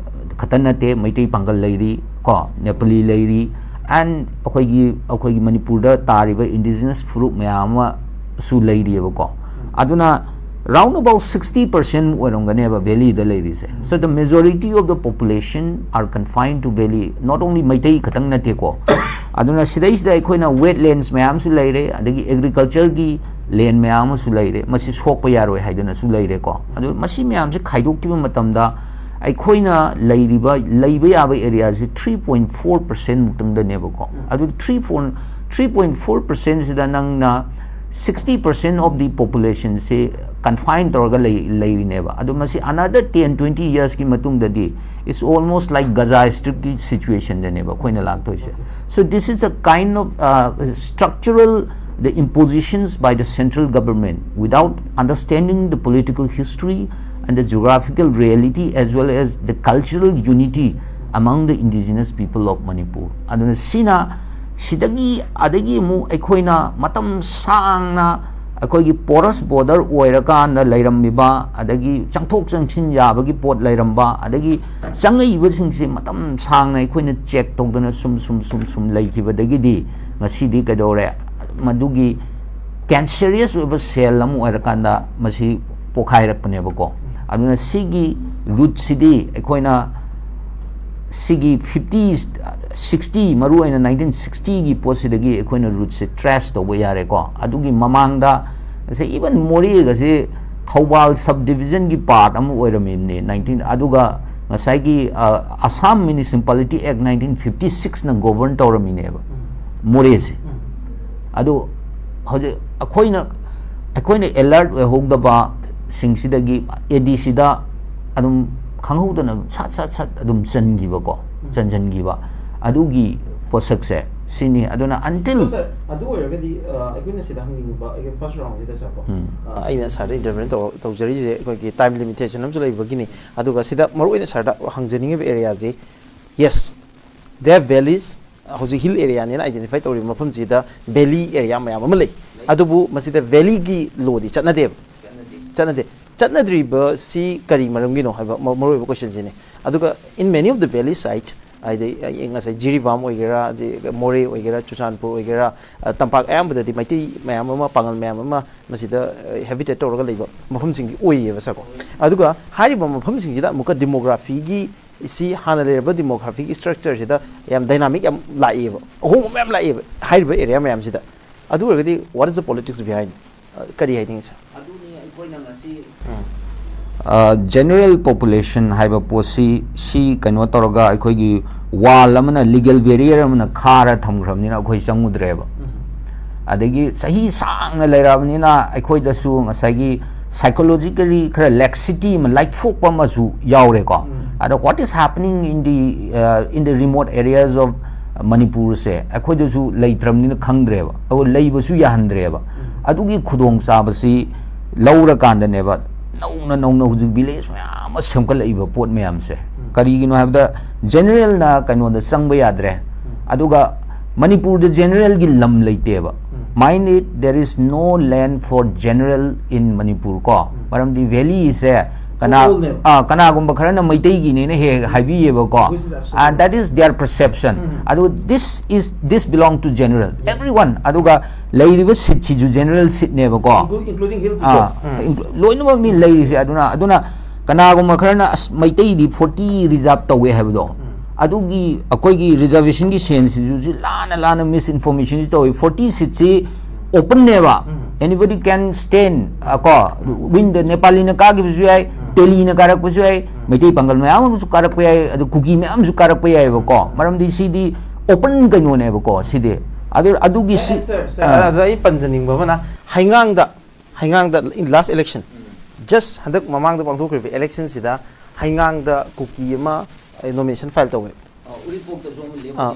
ꯈꯛꯇ ꯅꯠꯇꯦ, ꯃꯩꯇꯩ ꯄꯥꯡꯒꯜ ꯂꯩꯔꯤ ꯀꯣ, ꯅꯦꯄꯥꯂꯤ ꯂꯩꯔꯤ, and ꯑꯩꯈꯣꯏꯒꯤ ꯑꯩꯈꯣꯏꯒꯤ ꯃꯅꯤꯄꯨꯔꯗ ꯇꯥꯔꯤꯕ indigenous ꯐꯨꯔꯨꯞ ꯃꯌꯥꯝ ꯑꯃꯁꯨ ꯂꯩꯔꯤꯑꯕꯀꯣ꯫ ꯑꯗꯨꯅ round about sixty percent ꯑꯣꯏꯔꯝꯒꯅꯦꯕ valleyꯗ ꯂꯩꯔꯤꯁꯦ꯫ So the majority of the population are confined to valley, not only Meitei ꯈꯛꯇꯪ ꯅꯠꯇꯦꯀꯣ꯫ ꯑꯗꯨꯅ ꯁꯤꯗꯩꯁꯤꯗ ꯑꯩꯈꯣꯏꯅ wetlands ꯃꯌꯥꯝꯁꯨ ꯂꯩꯔꯦ, ꯑꯗꯒꯤ agricultureꯒꯤ land ꯃꯌꯥꯝ ꯑꯃꯁꯨ ꯂꯩꯔꯦ, ꯃꯁꯤ ꯁꯣꯛꯄ ꯌꯥꯔꯣꯏ ꯍꯥꯏꯗꯅꯁꯨ ꯂꯩꯔꯦꯀꯣ꯫ ꯑꯗꯨ ꯃꯁꯤ ꯃꯌꯥꯝꯁꯦ ꯈꯥꯏꯗꯣꯛꯈꯤꯕ ꯃꯇꯝꯗ ꯑꯩꯈꯣꯏꯅ ꯂꯩꯔꯤꯕ, ꯂꯩꯕ ꯌꯥꯕ areaꯁꯤ three point four percent ꯃꯨꯛꯇꯪꯗꯅꯦꯕꯀꯣ꯫ ꯑꯗꯨ three four, three point four percentꯁꯤꯗ ꯅꯪꯅ sixty percent of the populationꯁꯤ confine ꯇꯧꯔꯒ ꯂꯩ, ꯂꯩꯔꯤꯅꯦꯕ꯫ ꯑꯗꯨ ꯃꯁꯤ another ten twenty yearsꯀꯤ ꯃꯇꯨꯡꯗꯗꯤ it's almost like Gaza Stripꯀꯤ situationꯗꯅꯦꯕ ꯑꯩꯈꯣꯏꯅ ꯂꯥꯛꯇꯣꯏꯁꯦ꯫ So this is a kind of uh, structural, the impositions by the central government without understanding the political history and the geographical reality as well as the cultural unity among the indigenous people of Manipur. ꯑꯗꯨꯅ ꯁꯤꯅ ꯁꯤꯗꯒꯤ ꯑꯗꯒꯤ ꯑꯃꯨꯛ ꯑꯩꯈꯣꯏꯅ ꯃꯇꯝ ꯁꯥꯡꯅ ꯑꯩꯈꯣꯏꯒꯤ porous border ꯑꯣꯏꯔꯀꯥꯟꯗ ꯂꯩꯔꯝꯃꯤꯕ, ꯑꯗꯒꯤ ꯆꯪꯊꯣꯛ ꯆꯪꯁꯤꯟ ꯌꯥꯕꯒꯤ ꯄꯣꯠ ꯂꯩꯔꯝꯕ, ꯑꯗꯒꯤ ꯆꯪꯉꯛꯏꯕꯁꯤꯡꯁꯦ ꯃꯇꯝ ꯁꯥꯡꯅ ꯑꯩꯈꯣꯏꯅ check ꯇꯧꯗꯅ ꯁꯨꯝ ꯁꯨꯝ ꯁꯨꯝ ꯁꯨꯝ ꯂꯩꯈꯤꯕꯗꯒꯤꯗꯤ ꯉꯁꯤꯗꯤ ꯀꯩꯗꯧꯔꯦ? ꯃꯗꯨꯒꯤ cancerous ꯑꯣꯏꯕ cell ꯑꯃ ꯑꯣꯏꯔꯀꯥꯟꯗ ꯃꯁꯤ ꯄꯣꯛꯈꯥꯏꯔꯛꯄꯅꯦꯕꯀꯣ꯫ ꯑꯗꯨꯅ ꯁꯤꯒꯤ rootꯁꯤꯗꯤ ꯑꯩꯈꯣꯏꯅ ꯁꯤꯒꯤ fifty, sixty, ꯃꯔꯨ ꯑꯣꯏꯅ nineteen sixtyꯒꯤ ꯄꯣꯠꯁꯤꯗꯒꯤ ꯑꯩꯈꯣꯏꯅ rootꯁꯦ trace ꯇꯧꯕ ꯌꯥꯔꯦꯀꯣ꯫ ꯑꯗꯨꯒꯤ ꯃꯃꯥꯡꯗ ꯉꯁꯥꯏ even ꯃꯣꯔꯦꯒꯁꯦ ꯊꯧꯕꯥꯜ subdivisionꯒꯤ part ꯑꯃ ꯑꯣꯏꯔꯝꯃꯤꯕꯅꯦ nineteen, ꯑꯗꯨꯒ ꯉꯁꯥꯏꯒꯤ ꯑ, Assam Municipality Act nineteen fifty sixꯅ govern ꯇꯧꯔꯝꯃꯤꯅꯦꯕ ꯃꯣꯔꯦꯁꯦ꯫ ꯑꯗꯨ ꯍꯧꯖꯤꯛ ꯑꯩꯈꯣꯏꯅ ꯑꯩꯈꯣꯏꯅ alert ꯑꯣꯏꯍꯧꯗꯕꯁꯤꯡꯁꯤꯗꯒꯤ ADCꯗ ꯑꯗꯨꯝ ꯈꯪꯍꯧꯗꯅ ꯁꯠ ꯁꯠ ꯁꯠ ꯑꯗꯨꯝ ꯆꯟꯈꯤꯕꯀꯣ, ꯆꯟꯁꯤꯟꯈꯤꯕ꯫ ꯑꯗꯨꯒꯤ ꯄꯣꯠꯁꯛꯁꯦ ꯁꯤꯅꯤ꯫ ꯑꯗꯨꯅ until ꯁꯥꯔ, ꯑꯗꯨ ꯑꯣꯏꯔꯒꯗꯤ ꯑ, ꯑꯩꯈꯣꯏꯅ ꯁꯤꯗ ꯍꯪꯅꯤꯡꯕ ꯑꯩꯒꯤ ꯐꯥꯔꯁ ꯔꯥꯎꯟꯁꯤꯗ ꯁꯥꯔꯀꯣ꯫ ꯎꯝ꯫ ꯑ, ꯑꯩꯅ ꯁꯥꯔꯗ ꯏꯟꯇꯔꯚꯦꯟ ꯇꯧꯖꯔꯤꯁꯦ ꯑꯩꯈꯣꯏꯒꯤ ꯇꯥꯏꯝ ꯂꯤꯃꯤꯇꯦꯁꯟ ꯑꯃꯁꯨ ꯂꯩꯕꯒꯤꯅꯤ꯫ ꯑꯗꯨꯒ ꯁꯤꯗ ꯃꯔꯨꯑꯣꯏꯅ ꯁꯥꯔꯗ ꯍꯪꯖꯅꯤꯡꯉꯤꯕ ꯑꯦꯔꯤꯌꯥꯁꯤ, ꯌꯦꯁ, ꯗꯦ ꯑꯥꯔ ꯚꯦꯂꯤꯁ, ꯍꯧꯖꯤꯛ ꯍꯤꯜ ꯑꯦꯔꯤꯌꯥꯅꯦꯅ ꯑꯥꯏꯗꯦꯟꯇꯤꯐꯥꯏ ꯇꯧꯔꯤꯕ ꯃꯐꯝꯁꯤꯗ ꯚꯦꯂꯤ ꯑꯦꯔꯤꯌꯥ ꯃꯌꯥꯝ ꯑꯃ ꯂꯩ꯫ ꯑꯗꯨꯕꯨ ꯃꯁꯤꯗ ꯚꯦꯂꯤꯒꯤ ꯂꯣꯗꯤ ꯆꯠꯅꯗꯦꯕ꯫ ꯆꯠꯅꯗꯦ꯫ ꯆꯠꯅꯗ꯭ꯔꯤꯕꯁꯤ ꯀꯔꯤ ꯃꯔꯝꯒꯤꯅꯣ ꯍꯥꯏꯕ ꯃ- ꯃꯔꯨꯑꯣꯏꯕ ꯀꯣꯏꯁꯟꯁꯤꯅꯤ꯫ ꯑꯗꯨꯒ in many of the valley side, ꯍꯥꯏꯗꯤ ꯑꯩ ꯉꯁꯥꯏ ꯖꯤꯔꯤꯕꯥꯝ ꯑꯣꯏꯒꯦꯔꯥ, ꯑꯗꯩ ꯃꯣꯔꯦ ꯑꯣꯏꯒꯦꯔꯥ, ꯆꯨꯔꯆꯥꯟꯄꯨꯔ ꯑꯣꯏꯒꯦꯔꯥ, ꯑ, ꯇꯝꯄꯥꯛ ꯑꯌꯥꯝꯕꯗꯗꯤ ꯃꯩꯇꯩ ꯃꯌꯥꯝ ꯑꯃ, ꯄꯥꯉꯜ ꯃꯌꯥꯝ ꯑꯃ ꯃꯁꯤꯗ ꯍꯦꯕꯤꯇꯦꯠ ꯇꯧꯔꯒ ꯂꯩꯕ ꯃꯐꯝꯁꯤꯡꯗꯤ ꯑꯣꯏꯌꯦꯕ ꯁꯥꯔꯀꯣ꯫ ꯑꯗꯨꯒ ꯍꯥꯏꯔꯤꯕ ꯃꯐꯝꯁꯤꯡꯁꯤꯗ ꯑꯃꯨꯛꯀ ꯗꯤꯃꯣꯒ꯭ꯔꯥꯐꯤꯒꯤ ꯁꯤ ꯍꯥꯟꯅ ꯂꯩꯔꯝꯕ ꯗꯤꯃꯣꯒ꯭ꯔꯥꯐꯤꯒꯤ ꯁ꯭ꯇ꯭ꯔꯛꯆꯔꯁꯤꯗ ꯌꯥꯝ ꯗꯥꯏꯅꯥꯃꯤꯛ ꯌꯥꯝ ꯂꯥꯛꯑꯦꯕ, ꯑꯍꯣꯡꯕ ꯃꯌꯥꯝ ꯂꯥꯛꯑꯦꯕ ꯍꯥꯏꯔꯤꯕ ꯑꯦꯔꯤꯌꯥ ꯃꯌꯥꯝꯁꯤꯗ꯫ ꯑꯗꯨ ꯑꯣꯏꯔꯒꯗꯤ what is the politics behind? ꯑ, ꯀꯔꯤ ꯍꯥꯏꯅꯤꯡꯉꯤ ꯁꯥꯔ? ꯑꯗꯨꯅꯤ ꯑꯩꯈꯣꯏꯅ ꯉꯁꯤ ꯖꯦꯅꯔꯦꯜ ꯄꯣꯄꯨꯂꯦꯁꯟ ꯍꯥꯏꯕ ꯄꯣꯠꯁꯤ ꯁꯤ ꯀꯩꯅꯣ ꯇꯧꯔꯒ ꯑꯩꯈꯣꯏꯒꯤ ꯋꯥꯜ ꯑꯃꯅ, ꯂꯤꯒꯦꯜ ꯕꯦꯔꯤꯌꯔ ꯑꯃꯅ ꯈꯥꯔ ꯊꯝꯈ꯭ꯔꯕꯅꯤꯅ ꯑꯩꯈꯣꯏ ꯆꯪꯉꯨꯗ꯭ꯔꯦꯕ꯫ ꯑꯗꯒꯤ ꯆꯍꯤ ꯁꯥꯡꯅ ꯂꯩꯔꯛꯑꯕꯅꯤꯅ ꯑꯩꯈꯣꯏꯗꯁꯨ ꯉꯁꯥꯏꯒꯤ ꯁꯥꯏꯀꯣꯂꯣꯖꯤꯀꯦꯜꯂꯤ ꯈꯔ ꯂꯦꯛꯁꯤꯇꯤ ꯑꯃ, ꯂꯥꯏꯊꯣꯛꯄ ꯑꯃꯁꯨ ꯌꯥꯎꯔꯦꯀꯣ꯫ ꯑꯗꯣ what is happening in the, uh, in the remote areas of ꯃꯅꯤꯄꯨꯔꯁꯦ ꯑꯩꯈꯣꯏꯗꯁꯨ ꯂꯩꯇ꯭ꯔꯕꯅꯤꯅ ꯈꯪꯗ꯭ꯔꯦꯕ, ꯑꯗꯨꯒ ꯂꯩꯕꯁꯨ ꯌꯥꯍꯟꯗ꯭ꯔꯦꯕ꯫ ꯑꯗꯨꯒꯤ ꯈꯨꯗꯣꯡꯆꯥꯕꯁꯤ ꯂꯧꯔꯀꯥꯟꯗꯅꯦꯕ ꯅꯧꯅ ꯅꯧꯅ ꯍꯧꯖꯤꯛ ꯚꯤꯂꯦꯖ ꯃꯌꯥꯝ ꯑꯃ ꯁꯦꯝꯒꯠꯂꯛꯏꯕ ꯄꯣꯠ ꯃꯌꯥꯝꯁꯦ꯫ ꯀꯔꯤꯒꯤꯅꯣ ꯍꯥꯏꯕꯗ ꯖꯦꯅꯔꯦꯜꯅ ꯀꯩꯅꯣꯗ ꯆꯪꯕ ꯌꯥꯗ꯭ꯔꯦ꯫ ꯑꯗꯨꯒ ꯃꯅꯤꯄꯨꯔꯗ ꯖꯦꯅꯔꯦꯜꯒꯤ ꯂꯝ ꯂꯩꯇꯦꯕ꯫ Mind it, there is no land for general in Manipur ꯀꯣ꯫ ꯃꯔꯝꯗꯤ ꯚꯦꯂꯤꯁꯦ ꯀꯅꯥ Football ꯅꯦꯕ꯫ ꯑꯥ, ꯀꯅꯥꯒꯨꯝꯕ ꯈꯔꯅ ꯃꯩꯇꯩꯒꯤꯅꯦꯅ ꯍꯦꯛ ꯍꯦꯛ ꯍꯥꯏꯕꯤꯌꯦꯕꯀꯣ꯫ Which is absolutely And that is their perception. ꯎꯝ꯫ ꯑꯗꯨ this is, this belong to general, everyone꯫ ꯑꯗꯨꯒ ꯂꯩꯔꯤꯕ ꯁꯤꯠꯁꯤꯁꯨ ꯖꯦꯅꯔꯦꯜ ꯁꯤꯠꯅꯦꯕꯀꯣ꯫ Include- including hill ꯑꯥ, people. ꯎꯝ꯫ inclu- ꯂꯣꯏꯅꯃꯛꯅꯤ ꯂꯩꯔꯤꯁꯦ꯫ ꯑꯗꯨꯅ, ꯑꯗꯨꯅ ꯀꯅꯥꯒꯨꯝꯕ ꯈꯔꯅ ꯑꯁ ꯃꯩꯇꯩꯗꯤ ꯐꯣꯔꯇꯤ ꯔꯤꯖꯥꯔꯚ ꯇꯧꯋꯦ ꯍꯥꯏꯕꯗꯣ, ꯑꯗꯨꯒꯤ ꯑꯩꯈꯣꯏꯒꯤ ꯔꯤꯖꯥꯔꯚꯦꯁꯟꯒꯤ ꯁꯦꯟꯁꯁꯤꯁꯨ ꯂꯥꯟꯅ ꯂꯥꯟꯅ ꯃꯤꯁ ꯏꯟꯐꯣꯔꯃꯦꯁꯟꯁꯨ ꯇꯧꯋꯤ꯫ ꯐꯣꯔꯇꯤ ꯁꯤꯠꯁꯤ ꯑꯣꯄꯟꯅꯦꯕ꯫ Anybody can stand, ꯑ, ꯀꯣ꯫ ꯋꯤꯟꯗ ꯅꯦꯄꯥꯂꯤꯅ ꯀꯥꯈꯤꯕꯁꯨ ꯌꯥꯏ, ꯇꯦꯂꯤꯅ ꯀꯥꯔꯛꯄꯁꯨ ꯌꯥꯏ, ꯃꯩꯇꯩ ꯄꯥꯡꯒꯜ ꯃꯌꯥꯝ ꯑꯃꯁꯨ ꯀꯥꯔꯛꯄ ꯌꯥꯏ, ꯑꯗꯨ ꯀꯨꯀꯤ ꯃꯌꯥꯝ ꯑꯃꯁꯨ ꯀꯥꯔꯛꯄ ꯌꯥꯏꯑꯕꯀꯣ꯫ ꯃꯔꯝꯗꯤ ꯁꯤꯗꯤ ꯑꯣꯄꯟ ꯀꯩꯅꯣꯅꯦꯕꯀꯣ ꯁꯤꯗꯤ꯫ ꯑꯗꯨ, ꯑꯗꯨꯒꯤ ꯁꯤ- ꯑꯦ, ꯁꯥꯔ, ꯁꯥꯔ, ꯑꯥ꯫ ꯑꯗ ꯑꯩ ꯄꯟꯖꯅꯤꯡꯕ ꯑꯃꯅ, ꯍꯩꯉꯥꯡꯗ, ꯍꯩꯉꯥꯡꯗ in last election, just ꯍꯟꯗꯛ ꯃꯃꯥꯡꯗ ꯄꯥꯡꯊꯣꯛꯈ꯭ꯔꯤꯕ ꯏꯂꯦꯛꯁꯟꯁꯤꯗ ꯍꯩꯉꯥꯡꯗ ꯀꯨꯀꯤ ꯑꯃ ꯅꯣꯃꯤꯅꯦꯁꯟ ꯐꯥꯏꯜ ꯇꯧꯋꯦ꯫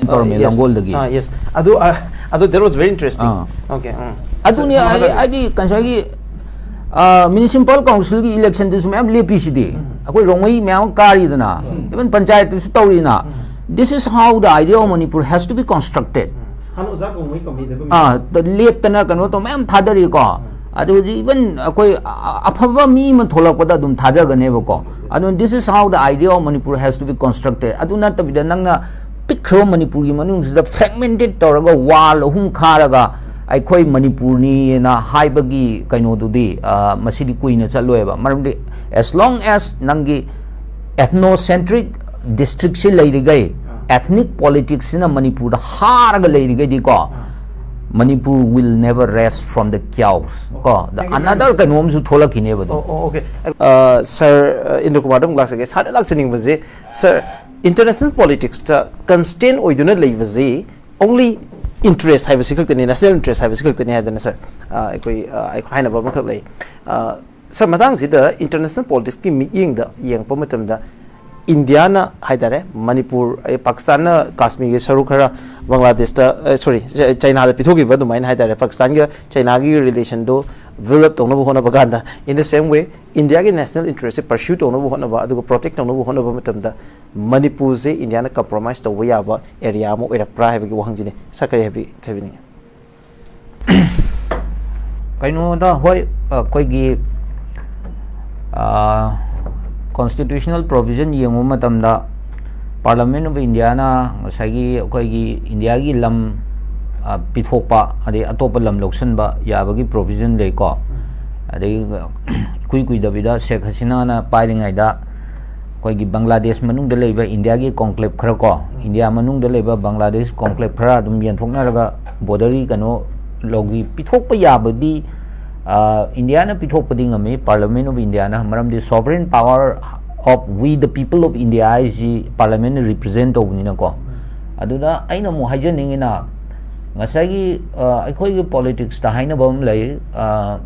ꯇꯧꯔꯝꯃꯦ, yes. ꯂꯥꯡꯒꯣꯜꯗꯒꯤ꯫ ꯑꯥ, yes. ꯑꯗꯨ, ꯑꯥ, ꯑꯗꯨ, that was very interesting. Ah. Okay, ꯎꯝ꯫ ꯑꯗꯨꯅꯤ, ꯁꯔ, ꯃꯈꯥ ꯑꯩ, ꯇꯥꯕꯤꯌꯨ꯫ ꯍꯥꯏꯗꯤ ꯀꯩꯅꯣ ꯉꯁꯥꯏꯒꯤ, ꯑꯥ, municipal councilꯒꯤ electionꯗꯁꯨ ꯃꯌꯥꯝ ꯂꯦꯞꯄꯤꯁꯤꯗꯤ꯫ ꯎꯝ꯫ ꯑꯩꯈꯣꯏ ꯔꯣꯡꯃꯩ ꯃꯌꯥꯝ ꯀꯥꯔꯤꯗꯅ, ꯎꯝ꯫ Even ꯄꯟꯆꯥꯌꯠꯇꯁꯨ ꯇꯧꯔꯤꯅ꯫ Um. This is how the idea of Manipur has to be constructed. ꯎꯝ꯫ ꯍꯥꯟꯅ ꯑꯣꯖꯥ ꯒꯣꯡꯃꯩ ꯀꯃꯤꯗꯕ ꯑꯥ, ꯂꯦꯞꯇꯅ ꯀꯩꯅꯣ ꯇꯧ ꯃꯌꯥꯝ ꯊꯥꯗꯔꯤꯀꯣ꯫ ꯎꯝ꯫ ꯑꯗꯨ ꯍꯧꯖꯤꯛ even ꯑꯩꯈꯣꯏ ꯑ-, ꯑꯐꯕ ꯃꯤ ꯑꯃ ꯊꯣꯛꯂꯛꯄꯗ ꯑꯗꯨꯝ ꯊꯥꯖꯒꯅꯦꯕꯀꯣ꯫ ꯑꯗꯨꯅ this is how the idea of Manipur has to be constructed. ꯑꯗꯨ ꯅꯠꯇꯕꯤꯗ ꯅꯪꯅ ꯄꯤꯛꯈ꯭ꯔꯕ ꯃꯅꯤꯄꯨꯔꯒꯤ ꯃꯅꯨꯡꯁꯤꯗ fragmented ꯇꯧꯔꯒ wall ꯑꯍꯨꯝ ꯈꯥꯔꯒ ꯑꯩꯈꯣꯏ ꯃꯅꯤꯄꯨꯔꯅꯤꯅ ꯍꯥꯏꯕꯒꯤ ꯀꯩꯅꯣꯗꯨꯗꯤ, ꯑ, ꯃꯁꯤꯗꯤ ꯀꯨꯏꯅ ꯆꯠꯂꯣꯏꯕ꯫ ꯃꯔꯝꯗꯤ as long as ꯅꯪꯒꯤ ethnocentric districtꯁꯤ ꯂꯩꯔꯤꯈꯩ, ꯑꯥ꯫ Ethnic politicsꯁꯤꯅ ꯃꯅꯤꯄꯨꯔꯗ ꯍꯥꯔꯒ ꯂꯩꯔꯤꯈꯩꯗꯤꯀꯣ, ꯑꯥ꯫ Manipur will never rest from the chaos ꯀꯣ꯫ The another ꯀꯩꯅꯣꯝꯁꯨ ꯊꯣꯛꯂꯛꯈꯤꯅꯦꯕ ꯑꯗꯨꯝ꯫ ꯑꯣ, ꯑꯣ, okay. ꯑ, ꯁꯔ, ꯑ, ꯏꯟꯗ꯭ꯔ ꯀꯨꯃꯥꯔꯗ ꯑꯃꯨꯛ ꯂꯥꯛꯆꯒꯦ꯫ ꯁꯥꯔꯗ ꯂꯥꯛꯆꯅꯤꯡꯕꯁꯦ, ꯁꯔ, international politicsꯇ constant ꯑꯣꯏꯗꯨꯅ ꯂꯩꯕꯁꯤ only interest ꯍꯥꯏꯕꯁꯤ ꯈꯛꯇꯅꯤ, national interest ꯍꯥꯏꯕꯁꯤ ꯈꯛꯇꯅꯤ ꯍꯥꯏꯗꯅ, ꯁꯔ, ꯑ, ꯑꯩꯈꯣꯏ, ꯑ, ꯑꯩꯈꯣꯏ ꯍꯥꯏꯅꯕ ꯑꯃꯈꯛ ꯂꯩ꯫ ꯑ, ꯁꯔ, ꯃꯇꯥꯡꯁꯤꯗ international politicsꯀꯤ ꯃꯤꯠꯌꯦꯡꯗ ꯌꯦꯡꯉꯛꯄ ꯃꯇꯝꯗ ꯏꯟꯗꯤꯌꯥꯅ ꯍꯥꯏꯇꯥꯔꯦ, ꯃꯅꯤꯄꯨꯔ, ꯑꯦ, ꯄꯥꯀꯤꯁꯇꯥꯟꯅ ꯀꯥꯁꯃꯤꯔꯒꯤ ꯁꯔꯨꯛ ꯈꯔ ꯕꯪꯒ꯭ꯂꯥꯗꯦꯁꯇ, ꯑꯦ, sorry, ꯆ-, ꯆꯩꯅꯥꯗ ꯄꯤꯊꯣꯛꯈꯤꯕ ꯑꯗꯨꯃꯥꯏꯅ ꯍꯥꯏꯇꯥꯔꯦ, ꯄꯥꯀꯤꯁꯇꯥꯟꯒ ꯆꯩꯅꯥꯒꯤ relationꯗꯣ build up ꯇꯧꯅꯕ ꯍꯣꯠꯅꯕ ꯀꯥꯟꯗ, in the same way, ꯏꯟꯗꯤꯌꯥꯒꯤ national interestꯁꯦ pursue ꯇꯧꯅꯕ ꯍꯣꯠꯅꯕ, ꯑꯗꯨꯒ protect ꯇꯧꯅꯕ ꯍꯣꯠꯅꯕ ꯃꯇꯝꯗ ꯃꯅꯤꯄꯨꯔꯁꯦ ꯏꯟꯗꯤꯌꯥꯅ compromise ꯇꯧꯕ ꯌꯥꯕ area ꯑꯃ ꯑꯣꯏꯔꯛꯄ꯭ꯔꯥ ꯍꯥꯏꯕꯒꯤ ꯋꯥꯍꯪꯁꯤꯅꯤ꯫ ꯁꯔ, ꯀꯔꯤ ꯍꯥꯏꯕꯤ-, ꯍꯥꯏꯕꯤꯅꯤꯡꯉꯤ? ꯀꯩꯅꯣꯗ, ꯍꯣꯏ, ꯑꯩꯈꯣꯏꯒꯤ, ꯑ, constitutional provision ꯌꯦꯡꯕ ꯃꯇꯝꯗ Parliament of Indiaꯅ ꯉꯁꯥꯏꯒꯤ ꯑꯩꯈꯣꯏꯒꯤ ꯏꯟꯗꯤꯌꯥꯒꯤ ꯂꯝ, ꯑ, ꯄꯤꯊꯣꯛꯄ, ꯑꯗꯩ ꯑꯇꯣꯞꯄ ꯂꯝ ꯂꯧꯁꯤꯟꯕ ꯌꯥꯕꯒꯤ provision ꯂꯩꯀꯣ꯫ ꯑꯗꯩ ꯏꯀꯨꯏ ꯀꯨꯏꯗꯕꯤꯗ ꯁꯦꯈ ꯍꯁꯤꯅꯥꯅ ꯄꯥꯏꯔꯤꯉꯩꯗ ꯑꯩꯈꯣꯏꯒꯤ ꯕꯪꯒ꯭ꯂꯥꯗꯦꯁ ꯃꯅꯨꯡꯗ ꯂꯩꯕ ꯏꯟꯗꯤꯌꯥꯒꯤ conclave ꯈꯔ ꯀꯣ, ꯏꯟꯗꯤꯌꯥ ꯃꯅꯨꯡꯗ ꯂꯩꯕ ꯕꯪꯒ꯭ꯂꯥꯗꯦꯁ conclave ꯈꯔ ꯑꯗꯨꯝ ꯌꯦꯟꯊꯣꯛꯅꯔꯒ borderꯒꯤ ꯀꯩꯅꯣ ꯂꯧꯒꯤ ꯄꯤꯊꯣꯛꯄ ꯌꯥꯕꯗꯤ, ꯑ, ꯏꯟꯗꯤꯌꯥꯅ ꯄꯤꯊꯣꯛꯄꯗꯤ ꯉꯝꯃꯤ, Parliament of Indiaꯅ, ꯃꯔꯝꯗꯤ sovereign power of we the people of India ꯍꯥꯏꯁꯤ Parliamentꯅ represent ꯇꯧꯕꯅꯤꯅꯀꯣ꯫ ꯑꯗꯨꯗ ꯑꯩꯅ ꯑꯃꯨꯛ ꯍꯥꯏꯖꯅꯤꯡꯉꯤꯅ, ꯉꯁꯥꯏꯒꯤ, ꯑ, ꯑꯩꯈꯣꯏꯒꯤ politicsꯇ ꯍꯥꯏꯅꯕ ꯑꯃ ꯂꯩ, ꯑ,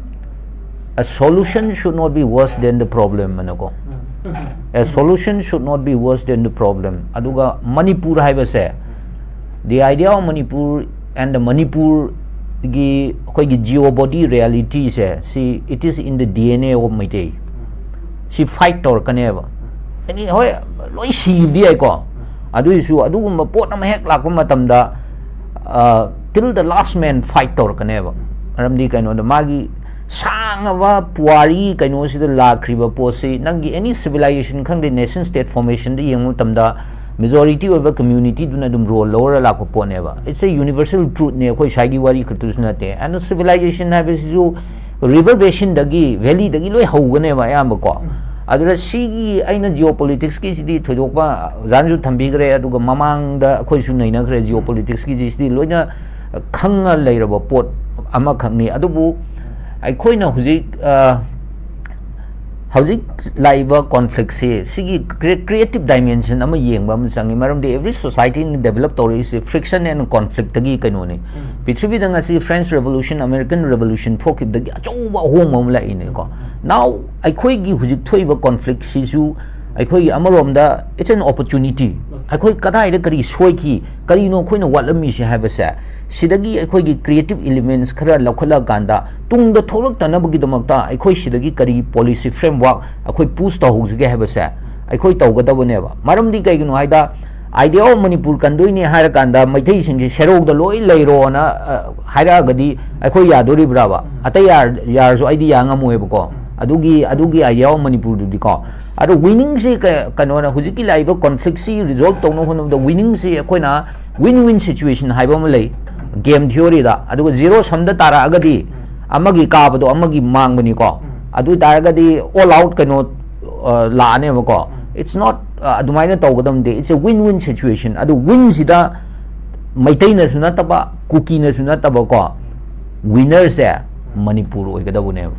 A solution should not be worse than the problem ꯑꯅꯀꯣ. A solution should not be worse than the problem. ꯑꯗꯨꯒ ꯃꯅꯤꯄꯨꯔ ꯍꯥꯏꯕꯁꯦ, the idea of Manipur and the ꯃꯅꯤꯄꯨꯔꯒꯤ ꯑꯩꯈꯣꯏꯒꯤ geo body realityꯁꯦ, ꯁꯤ it is in the D N A of Meitei. ꯁꯤ fight ꯇꯧꯔꯛꯀꯅꯦꯕ. ꯑꯦꯅꯤ, ꯍꯣꯏ, ꯂꯣꯏ ꯁꯤꯕꯗꯤ ꯌꯥꯏꯀꯣ. ꯑꯗꯨꯏꯁꯨ ꯑꯗꯨꯒꯨꯝꯕ ꯄꯣꯠ ꯑꯃ ꯍꯦꯛ ꯂꯥꯛꯄ ꯃꯇꯝꯗ, till the last man fight ꯇꯧꯔꯛꯀꯅꯦꯕ. ꯃꯔꯝꯗꯤ ꯀꯩꯅꯣꯗ ꯃꯥꯒꯤ ꯁꯥꯡꯉꯕ ꯄꯨꯋꯥꯔꯤ ꯀꯩꯅꯣꯁꯤꯗ ꯂꯥꯛꯈ꯭ꯔꯤꯕ ꯄꯣꯠꯁꯤ, ꯅꯪꯒꯤ any civilization ꯈꯪꯗꯦ, nation state formationꯗ ꯌꯦꯡꯕ ꯃꯇꯝꯗ majority ꯑꯣꯏꯕ communityꯗꯨꯅ ꯑꯗꯨꯝ role ꯂꯧꯔ ꯂꯥꯛꯄ ꯄꯣꯠꯅꯦꯕ. It's a universal truthꯅꯦ, ꯑꯩꯈꯣꯏ ꯁ꯭ꯋꯥꯏꯒꯤ ꯋꯥꯔꯤ ꯈꯛꯇꯁꯨ ꯅꯠꯇꯦ. And civilization ꯍꯥꯏꯕꯁꯤꯁꯨ river basinꯗꯒꯤ, valleyꯗꯒꯤ ꯂꯣꯏ ꯍꯧꯒꯅꯦꯕ ꯑꯌꯥꯝꯕꯀꯣ. ꯑꯗꯨꯗ ꯁꯤꯒꯤ ꯑꯩꯅ geopoliticsꯀꯤꯁꯤꯗꯤ ꯊꯣꯏꯗꯣꯛꯄ ꯑꯣꯖꯥꯅꯁꯨ ꯊꯝꯕꯤꯈ꯭ꯔꯦ, ꯑꯗꯨꯒ ꯃꯃꯥꯡꯗ ꯑꯩꯈꯣꯏꯁꯨ ꯅꯩꯅꯈ꯭ꯔꯦ. Geopoliticsꯀꯤꯁꯤꯗꯤ ꯂꯣꯏꯅ ꯈꯪꯉ ꯂꯩꯔꯕ ꯄꯣꯠ ꯑꯃꯈꯛꯅꯤ. ꯑꯗꯨꯕꯨ ꯑꯩꯈꯣꯏꯅ ꯍꯧꯖꯤꯛ, ꯑ, ꯍꯧꯖꯤꯛ ꯂꯥꯛꯏꯕ conflictꯁꯤ, ꯁꯤꯒꯤ cre-, creative dimension ꯑꯃ ꯌꯦꯡꯕ ꯑꯃ ꯆꯪꯉꯤ. ꯃꯔꯝꯗꯤ every societyꯅ develop ꯇꯧꯔꯛꯏꯁꯦ friction and conflictꯇꯒꯤ ꯀꯩꯅꯣꯅꯤ. ꯄ꯭ꯔꯤꯊꯤꯕꯤꯗ ꯉꯁꯤ French Revolution, American Revolution ꯊꯣꯛꯈꯤꯕꯗꯒꯤ ꯑꯆꯧꯕ ꯑꯍꯣꯡꯕ ꯑꯃ ꯂꯥꯛꯏꯅꯦꯀꯣ. Now ꯑꯩꯈꯣꯏꯒꯤ ꯍꯧꯖꯤꯛ ꯊꯣꯛꯏꯕ conflictꯁꯤꯁꯨ ꯑꯩꯈꯣꯏꯒꯤ ꯑꯃꯔꯣꯝꯗ it's an opportunity. ꯑꯩꯈꯣꯏ ꯀꯗꯥꯏꯗ ꯀꯔꯤ ꯁꯣꯏꯈꯤ, ꯀꯔꯤꯅꯣ ꯑꯩꯈꯣꯏꯅ ꯋꯥꯠꯂꯝꯃꯤꯁꯦ ꯍꯥꯏꯕꯁꯦ, ꯁꯤꯗꯒꯤ ꯑꯩꯈꯣꯏꯒꯤ creative elements ꯈꯔ ꯂꯧꯈꯠꯂꯀꯥꯟꯗ ꯇꯨꯡꯗ ꯊꯣꯛꯂꯛꯇꯅꯕꯒꯤꯗꯃꯛꯇ ꯑꯩꯈꯣꯏ ꯁꯤꯗꯒꯤ ꯀꯔꯤ policy framework ꯑꯩꯈꯣꯏ push ꯇꯧꯍꯧꯁꯤꯒꯦ ꯍꯥꯏꯕꯁꯦ ꯑꯩꯈꯣꯏ ꯇꯧꯒꯗꯕꯅꯦꯕ. ꯃꯔꯝꯗꯤ ꯀꯩꯒꯤꯅꯣ ꯍꯥꯏꯗ, idea of ꯃꯅꯤꯄꯨꯔ ꯀꯟꯗꯣꯏꯅꯤ ꯍꯥꯏꯔꯀꯥꯟꯗ ꯃꯩꯇꯩꯁꯤꯡꯁꯦ ꯁꯦꯔꯧꯗ ꯂꯣꯏ ꯂꯩꯔꯣꯅ, ꯑ, ꯍꯥꯏꯔꯛꯑꯒꯗꯤ ꯑꯩꯈꯣꯏ ꯌꯥꯗꯣꯔꯤꯕ꯭ꯔꯥꯕ? ꯑꯇꯩ ꯌꯥꯔ-, ꯌꯥꯔꯁꯨ ꯑꯩꯗꯤ ꯌꯥ ꯉꯝꯃꯣꯏꯕꯀꯣ. ꯑꯗꯨꯒꯤ, ꯑꯗꯨꯒꯤ idea of ꯃꯅꯤꯄꯨꯔꯗꯨꯗꯤꯀꯣ. ꯑꯗꯣ winningꯁꯤ ꯀ-, ꯀꯩꯅꯣꯅ, ꯍꯧꯖꯤꯛꯀꯤ ꯂꯥꯛꯏꯕ conflictꯁꯤ resolve ꯇꯧꯅꯕ ꯍꯣꯠꯅꯕꯗ winningꯁꯤ ꯑꯩꯈꯣꯏꯅ win-win situation ꯍꯥꯏꯕ ꯑꯃ ꯂꯩ game theoryꯗ. ꯑꯗꯨꯒ zero sumꯗ ꯇꯥꯔꯛꯑꯒꯗꯤ ꯑꯃꯒꯤ ꯀꯥꯕꯗꯣ ꯑꯃꯒꯤ ꯃꯥꯡꯕꯅꯤꯀꯣ. ꯑꯗꯨ ꯑꯣꯏ ꯇꯥꯔꯒꯗꯤ all out ꯀꯩꯅꯣ, ꯑ, ꯂꯥꯛꯑꯅꯦꯕꯀꯣ. It's not, ꯑ, ꯑꯗꯨꯃꯥꯏꯅ ꯇꯧꯒꯗꯕ ꯅꯠꯇꯦ. It's a win-win situation. ꯑꯗꯨ winꯁꯤꯗ ꯃꯩꯇꯩꯅꯁꯨ ꯅꯠꯇꯕ, ꯀꯨꯀꯤꯅꯁꯨ ꯅꯠꯇꯕꯀꯣ, winnerꯁꯦ ꯃꯅꯤꯄꯨꯔ ꯑꯣꯏꯒꯗꯕꯅꯦꯕ.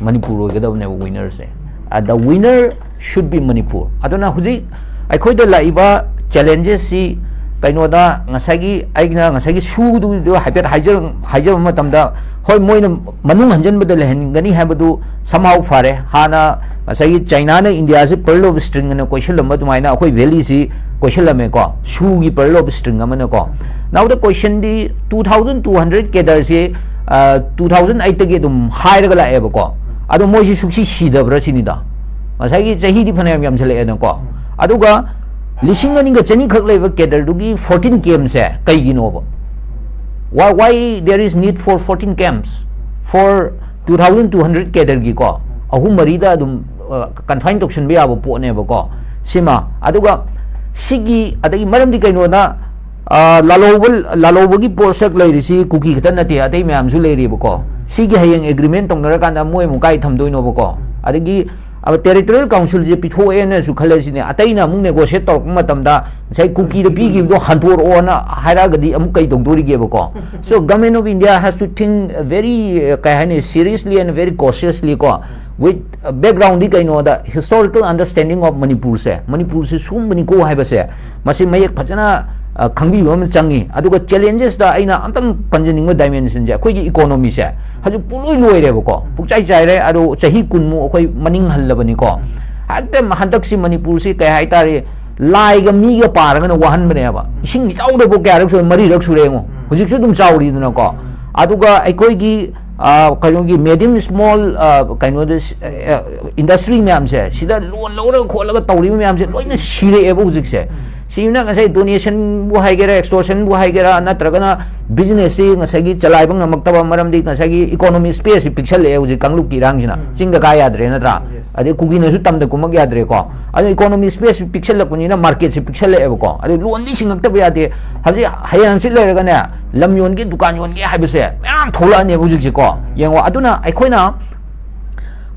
ꯃꯅꯤꯄꯨꯔ ꯑꯣꯏꯒꯗꯕꯅꯦꯕ winnerꯁꯦ. ꯑ, the winner should be Manipur. ꯑꯗꯨꯅ ꯍꯧꯖꯤꯛ ꯑꯩꯈꯣꯏꯗ ꯂꯥꯛꯏꯕ challengesꯁꯤ ꯀꯩꯅꯣꯗ ꯉꯁꯥꯏꯒꯤ, ꯑꯩꯅ ꯉꯁꯥꯏꯒꯤ ꯁꯨꯗꯨ ꯍꯥꯏꯐꯦꯠ ꯍꯥꯏꯖ-, ꯍꯥꯏꯖꯕ ꯃꯇꯝꯗ ꯍꯣꯏ, ꯃꯣꯏꯅ ꯃꯅꯨꯡ ꯍꯟꯖꯤꯟꯕꯗ ꯂꯩꯍꯟꯒꯅꯤ ꯍꯥꯏꯕꯗꯨ somehow ꯐꯔꯦ꯫ ꯍꯥꯟꯅ ꯉꯁꯥꯏꯒꯤ ꯆꯥꯏꯅꯥꯅ ꯏꯟꯗꯤꯌꯥꯁꯤ pearl of string ꯑꯅ ꯀꯣꯏꯁꯤꯜꯂꯝꯕ ꯑꯗꯨꯃꯥꯏꯅ ꯑꯩꯈꯣꯏ valleyꯁꯤ ꯀꯣꯏꯁꯤꯜꯂꯝꯃꯦꯀꯣ, shoeꯒꯤ pearl of string ꯑꯃꯅꯀꯣ꯫ Now the questionꯗꯤ two thousand two hundred cadreꯁꯤ two thousand eightꯇꯒꯤ ꯑꯗꯨꯝ ꯍꯥꯏꯔꯒ ꯂꯥꯛꯑꯦꯕꯀꯣ꯫ ꯑꯗꯣ ꯃꯣꯏꯁꯤ ꯁꯨꯛꯁꯤ ꯁꯤꯗꯕ꯭ꯔꯥ ꯁꯤꯅꯤꯗ, ꯉꯁꯥꯏꯒꯤ ꯆꯍꯤꯗꯤ ꯐꯅꯌꯥꯝ ꯌꯥꯝꯁꯤꯜꯂꯛꯑꯦꯅꯀꯣ꯫ ꯑꯗꯨꯒ ꯂꯤꯁꯤꯡ ꯑꯅꯤꯒ ꯆꯅꯤꯈꯛ ꯂꯩꯕ cadreꯗꯨꯒꯤ fourteen campꯁꯦ ꯀꯩꯒꯤꯅꯣꯕ? Why, why there is need for fourteen camps for two thousand two hundred cadreꯒꯤꯀꯣ? ꯑꯍꯨꯝ ꯃꯔꯤꯗ ꯑꯗꯨꯝ confine ꯇꯧꯁꯤꯟꯕ ꯌꯥꯕ ꯄꯣꯠꯅꯦꯕꯀꯣ ꯁꯤꯃ꯫ ꯑꯗꯨꯒ ꯁꯤꯒꯤ ꯑꯗꯒꯤ ꯃꯔꯝꯗꯤ ꯀꯩꯅꯣꯗ, ꯂꯥꯂꯧꯕ, ꯂꯥꯂꯧꯕꯒꯤ ꯄꯣꯠꯁꯛ ꯂꯩꯔꯤꯁꯤ ꯀꯨꯀꯤ ꯈꯛꯇ ꯅꯠꯇꯦ, ꯑꯇꯩ ꯃꯌꯥꯝꯁꯨ ꯂꯩꯔꯤꯕꯀꯣ꯫ ꯁꯤꯒꯤ ꯍꯌꯦꯡ agreement ꯇꯧꯅꯔꯀꯥꯟꯗ ꯃꯣꯏ ꯑꯃꯨꯛ ꯀꯥꯏ ꯊꯝꯗꯣꯏꯅꯣꯕꯀꯣ? ꯑꯗꯒꯤ territorial councilꯁꯦ ꯄꯤꯊꯣꯛꯑꯦꯅꯁꯨ ꯈꯜꯂꯁꯤꯅꯦ, ꯑꯇꯩꯅ ꯑꯃꯨꯛ negotiate ꯇꯧꯔꯛꯄ ꯃꯇꯝꯗ ꯉꯁꯥꯏ ꯀꯨꯀꯤꯗ ꯄꯤꯈꯤꯕꯗꯣ ꯍꯟꯗꯣꯔꯛꯑꯣꯅ ꯍꯥꯏꯔꯛꯑꯒꯗꯤ ꯑꯃꯨꯛ ꯀꯩ ꯇꯧꯗꯣꯔꯤꯒꯦꯕꯀꯣ? So government of India has to think very, ꯀꯩ ꯍꯥꯏꯅꯤ, seriously and very cautiously ꯀꯣ꯫ With backgroundꯗꯤ ꯀꯩꯅꯣꯗ, historical understanding of ꯃꯅꯤꯄꯨꯔꯁꯦ, ꯃꯅꯤꯄꯨꯔꯁꯦ ꯁꯨꯝꯕꯅꯤꯀꯣ ꯍꯥꯏꯕꯁꯦ, ꯃꯁꯤ ꯃꯌꯦꯛ ꯐꯖꯅ ꯈꯪꯕꯤꯕ ꯑꯃ ꯆꯪꯉꯤ꯫ ꯑꯗꯨꯒ challengesꯇ ꯑꯩꯅ ꯑꯝꯇꯪ ꯄꯟꯖꯅꯤꯡꯕ dimensionꯁꯦ, ꯑꯩꯈꯣꯏꯒꯤ economyꯁꯦ ꯍꯧꯖꯤꯛ ꯄꯨꯡꯂꯣꯏ ꯂꯣꯏꯔꯦꯕꯀꯣ, ꯄꯨꯡꯆꯥꯏ ꯆꯥꯏꯔꯦ꯫ ꯑꯗꯣ ꯆꯍꯤ ꯀꯨꯟꯃꯨꯛ ꯑꯩꯈꯣꯏ ꯃꯅꯤꯡ ꯍꯜꯂꯕꯅꯤꯀꯣ꯫ ꯍꯦꯛꯇ ꯍꯟꯗꯛꯁꯤ ꯃꯅꯤꯄꯨꯔꯁꯤ ꯀꯩ ꯍꯥꯏꯇꯥꯔꯦ, ꯂꯥꯏꯒ ꯃꯤꯒ ꯄꯥꯔꯒꯅ ꯋꯥꯍꯟꯕꯅꯦꯕ꯫ ꯏꯁꯤꯡ ꯏꯆꯥꯎꯗꯕꯨ ꯀꯌꯥꯔꯛ ꯁꯨꯔꯦ? ꯃꯔꯤꯔꯛ ꯁꯨꯔꯦ ꯌꯦꯡꯉꯣ꯫ ꯍꯧꯖꯤꯛꯁꯨ ꯑꯗꯨꯝ ꯆꯥꯎꯔꯤꯗꯅꯀꯣ꯫ ꯑꯗꯨꯒ ꯑꯩꯈꯣꯏꯒꯤ ꯀꯩꯅꯣꯒꯤ medium small, ꯀꯩꯅꯣꯗ, industry ꯃꯌꯥꯝꯁꯦ, ꯁꯤꯗ loan ꯂꯧꯔꯒ ꯈꯣꯠꯂꯒ ꯇꯧꯔꯤꯕ ꯃꯌꯥꯝꯁꯦ ꯂꯣꯏꯅ ꯁꯤꯔꯛꯑꯦꯕ ꯍꯧꯖꯤꯛꯁꯦ꯫ ꯁꯤꯅ ꯉꯁꯥꯏ donationꯕꯨ ꯍꯥꯏꯒꯦꯔꯥ, extortionꯕꯨ ꯍꯥꯏꯒꯦꯔꯥ, ꯅꯠꯇ꯭ꯔꯒꯅ businessꯁꯤ ꯉꯁꯥꯏꯒꯤ ꯆꯂꯥꯏꯕ ꯉꯝꯃꯛꯇꯕ ꯃꯔꯝꯗꯤ ꯉꯁꯥꯏꯒꯤ economy spaceꯁꯤ ꯄꯤꯛꯁꯜꯂꯛꯑꯦ ꯍꯧꯖꯤꯛ ꯀꯥꯡꯂꯨꯞꯀꯤ ꯏꯔꯥꯡꯁꯤꯅ꯫ ꯆꯤꯡꯗ ꯀꯥ ꯌꯥꯗ꯭ꯔꯦ ꯅꯠꯇ꯭ꯔꯥ? ꯑꯗꯩ ꯀꯨꯀꯤꯅꯁꯨ ꯇꯝꯗ ꯀꯨꯝꯃꯛ ꯌꯥꯗ꯭ꯔꯦꯀꯣ꯫ ꯑꯗꯣ economy spaceꯁꯤ ꯄꯤꯛꯁꯜꯂꯛꯄꯅꯤꯅ marketꯁꯤ ꯄꯤꯛꯁꯜꯂꯛꯑꯦꯕꯀꯣ꯫ ꯑꯗꯣ loanꯗꯤ ꯁꯤꯡꯉꯛꯇꯕ ꯌꯥꯗꯦ꯫ ꯍꯧꯖꯤꯛ ꯍꯌꯦꯡ ꯍꯪꯆꯤꯠ ꯂꯩꯔꯒꯅꯦ, ꯂꯝ ꯌꯣꯟꯒꯦ, ꯗꯨꯀꯥꯟ ꯌꯣꯟꯒꯦ ꯍꯥꯏꯕꯁꯦ ꯃꯌꯥꯝ ꯊꯣꯛꯂꯛꯑꯅꯦꯕ ꯍꯧꯖꯤꯛꯁꯦꯀꯣ꯫ ꯌꯦꯡꯉꯣ, ꯑꯗꯨꯅ ꯑꯩꯈꯣꯏꯅ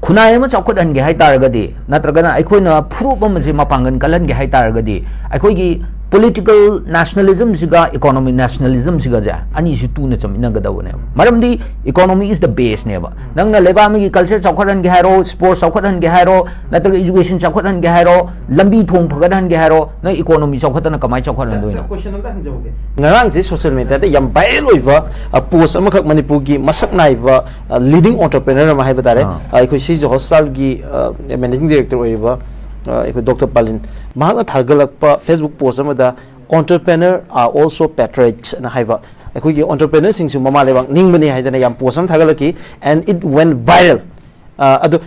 ꯈꯨꯟꯅꯥꯏ ꯑꯃ ꯆꯥꯎꯈꯠꯍꯟꯒꯦ ꯍꯥꯏ ꯇꯥꯔꯒꯗꯤ, ꯅꯠꯇ꯭ꯔꯒꯅ ꯑꯩꯈꯣꯏꯅ ꯐꯨꯔꯨꯞ ꯑꯃꯁꯦ ꯃꯄꯥꯡꯒꯜ ꯀꯜꯍꯟꯒꯦ ꯍꯥꯏ ꯇꯥꯔꯒꯗꯤ, ꯑꯩꯈꯣꯏꯒꯤ Political nationalism ꯁꯤꯒ economic nationalism ꯁꯤꯒꯁꯦ ꯑꯅꯤꯁꯤ ꯇꯨꯅ ꯆꯠꯃꯤꯟꯅꯒꯗꯕꯅꯦꯕ꯫ ꯃꯔꯝꯗꯤ economy is the base ꯅꯦꯕ꯫ ꯅꯪꯅ ꯂꯩꯕꯥꯛ ꯑꯃꯒꯤ culture ꯆꯥꯎꯈꯠꯍꯟꯒꯦ ꯍꯥꯏꯔꯣ, sports ꯆꯥꯎꯈꯠꯍꯟꯒꯦ ꯍꯥꯏꯔꯣ, ꯅꯠꯇ꯭ꯔꯒ education ꯆꯥꯎꯈꯠꯍꯟꯒꯦ ꯍꯥꯏꯔꯣ, ꯂꯝꯕꯤ ꯊꯣꯡ ꯐꯒꯠꯍꯟꯒꯦ ꯍꯥꯏꯔꯣ, ꯅꯪ economy ꯆꯥꯎꯈꯠꯇꯅ ꯀꯃꯥꯏꯅ ꯆꯥꯎꯈꯠꯍꯟꯗꯣꯏꯅꯣ? ꯉꯔꯥꯡꯁꯦ social media ꯗ ꯌꯥꯝ viral ꯑꯣꯏꯕ post ꯑꯃꯈꯛ, ꯃꯅꯤꯄꯨꯔꯒꯤ ꯃꯁꯛ ꯅꯥꯏꯕ leading entrepreneur ꯑꯃ ꯍꯥꯏꯕ ꯇꯥꯔꯦ, ꯑꯩꯈꯣꯏ ꯁꯤꯖ ꯍꯣꯁꯄꯤꯇꯥꯜꯒꯤ managing director ꯑꯣꯏꯔꯤꯕ ꯑꯩꯈꯣꯏ ꯗꯣꯛꯇꯔ ꯄꯥꯂꯤꯟ, ꯃꯍꯥꯛꯅ ꯊꯥꯒꯠꯂꯛꯄ Facebook post ꯑꯃꯗ "Entrepreneur are also patriots" ꯑꯅ ꯍꯥꯏꯕ, ꯑꯩꯈꯣꯏꯒꯤ entrepreneur ꯁꯤꯡꯁꯨ ꯃꯃꯥ ꯂꯩꯕꯥꯛ ꯅꯤꯡꯕꯅꯤ ꯍꯥꯏꯗꯅ ꯌꯥꯝ post ꯑꯃ ꯊꯥꯒꯠꯂꯛꯈꯤ, and it went viral꯫ ꯑꯗꯣ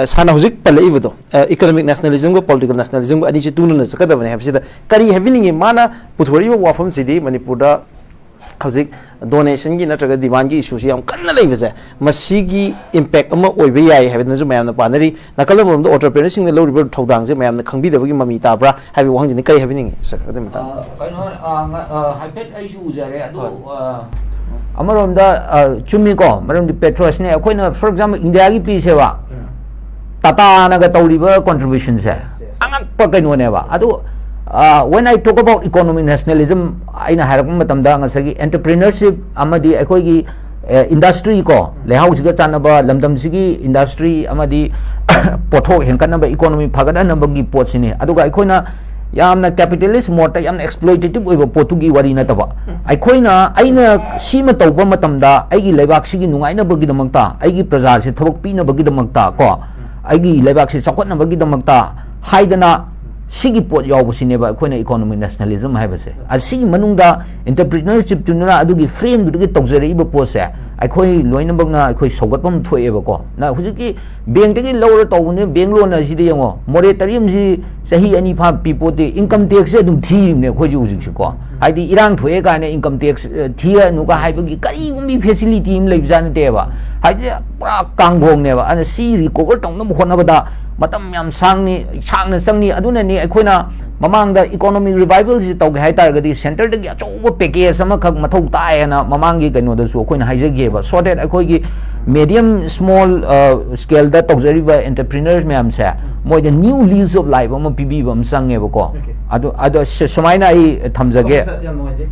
ꯁꯥꯔꯅ ꯍꯧꯖꯤꯛ ꯄꯜꯂꯛꯏꯕꯗꯣ, economic nationalism ꯒ political nationalism ꯒ ꯑꯅꯤꯁꯤ ꯇꯨꯅꯅ ꯆꯠꯀꯗꯕꯅꯤ ꯍꯥꯏꯕꯁꯤꯗ ꯀꯔꯤ ꯍꯥꯏꯕꯤꯅꯤꯡꯉꯤ? ꯃꯥꯅ ꯄꯨꯊꯣꯔꯛꯏꯕ ꯋꯥꯐꯝꯁꯤꯗꯤ ꯃꯅꯤꯄꯨꯔꯗ ꯍꯧꯖꯤꯛ donation ꯒꯤ ꯅꯠꯇ꯭ꯔꯒ demand ꯒꯤ issue ꯁꯤ ꯌꯥꯝ ꯀꯟꯅ ꯂꯩꯕꯁꯦ, ꯃꯁꯤꯒꯤ impact ꯑꯃ ꯑꯣꯏꯕ ꯌꯥꯏ ꯍꯥꯏꯕꯗꯨꯅꯁꯨ ꯃꯌꯥꯝꯅ ꯄꯥꯅꯔꯤ꯫ ꯅꯥꯀꯜ ꯑꯃꯔꯣꯝꯗ entrepreneur ꯁꯤꯡꯅ ꯂꯧꯔꯤꯕ ꯊꯧꯗꯥꯡꯁꯦ ꯃꯌꯥꯝꯅ ꯈꯪꯕꯤꯗꯕꯒꯤ ꯃꯃꯤ ꯇꯥꯕ꯭ꯔꯥ ꯍꯥꯏꯕꯒꯤ ꯋꯥꯍꯪꯁꯤꯅꯤ꯫ ꯀꯔꯤ ꯍꯥꯏꯕꯤꯅꯤꯡꯉꯤ ꯁꯥꯔ ꯑꯗꯨꯒꯤ ꯃꯇꯥꯡꯗ? ꯀꯩꯅꯣ, ꯍꯥꯏꯐꯦꯠ ꯑꯩꯁꯨ ꯎꯖꯔꯦ ꯑꯗꯨ꯫ ꯑꯃꯔꯣꯝꯗ ꯆꯨꯝꯃꯤꯀꯣ, ꯃꯔꯝꯗꯤ patriots ꯅꯦ꯫ ꯑꯩꯈꯣꯏꯅ, for example, ꯏꯟꯗꯤꯌꯥꯒꯤ ꯄꯤꯁꯦꯕ, ꯇꯥꯇꯥꯅꯒ ꯇꯧꯔꯤꯕ contribution ꯁꯦ ꯑꯉꯛꯄ ꯀꯩꯅꯣꯅꯦꯕ꯫ ꯑꯗꯨ, when I talk about economic nationalism, ꯑꯩꯅ ꯍꯥꯏꯔꯛꯄ ꯃꯇꯝꯗ ꯉꯁꯥꯏꯒꯤ entrepreneurship ꯑꯃꯗꯤ ꯑꯩꯈꯣꯏꯒꯤ industry ꯀꯣ, ꯂꯩꯍꯥꯎꯁꯤꯒ ꯆꯥꯟꯅꯕ, ꯂꯝꯗꯝꯁꯤꯒꯤ industry ꯑꯃꯗꯤ ꯄꯣꯠꯊꯣꯛ ꯍꯦꯟꯒꯠꯅꯕ, economy ꯐꯒꯠꯍꯟꯅꯕꯒꯤ ꯄꯣꯠꯁꯤꯅꯤ꯫ ꯑꯗꯨꯒ ꯑꯩꯈꯣꯏꯅ ꯌꯥꯝꯅ capitalist mode ꯇ ꯌꯥꯝꯅ exploitative ꯑꯣꯏꯕ ꯄꯣꯠꯇꯨꯒꯤ ꯋꯥꯔꯤ ꯅꯠꯇꯕ, ꯑꯩꯈꯣꯏꯅ, ꯑꯩꯅ ꯁꯤꯃ ꯇꯧꯕ ꯃꯇꯝꯗ ꯑꯩꯒꯤ ꯂꯩꯕꯥꯛꯁꯤꯒꯤ ꯅꯨꯡꯉꯥꯏꯅꯕꯒꯤꯗꯃꯛꯇ, ꯑꯩꯒꯤ ꯄ꯭ꯔꯖꯥꯁꯦ ꯊꯕꯛ ꯄꯤꯅꯕꯒꯤꯗꯃꯛꯇ ꯀꯣ, ꯑꯩꯒꯤ ꯂꯩꯕꯥꯛꯁꯦ ꯆꯥꯎꯈꯠꯅꯕꯒꯤꯗꯃꯛꯇ ꯍꯥꯏꯗꯅ ꯁꯤꯒꯤ ꯄꯣꯠ ꯌꯥꯎꯕꯁꯤꯅꯦꯕ ꯑꯩꯈꯣꯏꯅ economic nationalism ꯍꯥꯏꯕꯁꯦ꯫ ꯑꯁꯤꯒꯤ ꯃꯅꯨꯡꯗ entrepreneurship ꯇꯨꯅ ꯑꯗꯨꯒꯤ frame ꯗꯨꯗꯒꯤ ꯇꯧꯖꯔꯛꯏꯕ ꯄꯣꯠꯁꯦ ꯑꯩꯈꯣꯏ ꯂꯣꯏꯅꯃꯛꯅ ꯑꯩꯈꯣꯏ ꯁꯧꯒꯠꯐꯝ ꯊꯣꯛꯑꯦꯕꯀꯣ꯫ ꯅ ꯍꯧꯖꯤꯛꯀꯤ bank ꯇꯒꯤ ꯂꯧꯔ ꯇꯧꯕꯅꯦ, bank loan ꯑꯁꯤꯗ ꯌꯦꯡꯉꯣ, moratorium ꯁꯤ ꯆꯍꯤ ꯑꯅꯤ ꯐꯥ ꯄꯤ ꯄꯣꯠꯇꯦ, income tax ꯁꯦ ꯑꯗꯨꯝ ꯊꯤꯔꯤꯕꯅꯦ ꯑꯩꯈꯣꯏꯁꯨ ꯍꯧꯖꯤꯛꯁꯨꯀꯣ꯫ ꯍꯥꯏꯗꯤ ꯏꯔꯥꯡ ꯊꯣꯛꯑꯦ ꯀꯥꯏꯅ income tax ꯊꯤꯔꯅꯨꯒ ꯍꯥꯏꯕꯒꯤ ꯀꯔꯤꯒꯨꯝꯕ facility ꯑꯃ ꯂꯩꯕꯖꯥꯠ ꯅꯠꯇꯦꯕ꯫ ꯍꯥꯏꯗꯤ ꯄꯨꯔꯥ ꯀꯥꯡꯈꯣꯡꯅꯦꯕ꯫ ꯑꯗꯨꯅ ꯁꯤ recover ꯇꯧꯅꯕ ꯍꯣꯠꯅꯕꯗ ꯃꯇꯝ ꯌꯥꯝ ꯁꯥꯡꯅꯤ, ꯁꯥꯡꯅ ꯆꯪꯅꯤ꯫ ꯑꯗꯨꯅꯅꯤ ꯑꯩꯈꯣꯏꯅ ꯃꯃꯥꯡꯗ economic revival ꯁꯤ ꯇꯧꯒꯦ ꯍꯥꯏ ꯇꯥꯔꯒꯗꯤ centre ꯗꯒꯤ ꯑꯆꯧꯕ package ꯑꯃꯈꯛ ꯃꯊꯧ ꯇꯥꯏ ꯍꯥꯏꯅ ꯃꯃꯥꯡꯒꯤ ꯀꯩꯅꯣꯗꯁꯨ ꯑꯩꯈꯣꯏꯅ ꯍꯥꯏꯖꯈꯤꯑꯕ, so that ꯑꯩꯈꯣꯏꯒꯤ medium small scale ꯗ ꯇꯧꯖꯔꯤꯕ entrepreneurs ꯃꯌꯥꯝꯁꯦ, ꯃꯣꯏꯗ new lease of life ꯑꯃ ꯄꯤꯕꯤꯕ ꯑꯃ ꯆꯪꯉꯦꯕꯀꯣ꯫ Okay. ꯑꯗꯣ ꯑꯗꯣ ꯁ- ꯁꯨꯃꯥꯏꯅ ꯑꯩ ꯊꯝꯖꯒꯦ꯫ Sir, ꯌꯥꯝ ꯅꯨꯡꯉꯥꯏꯖꯩ꯫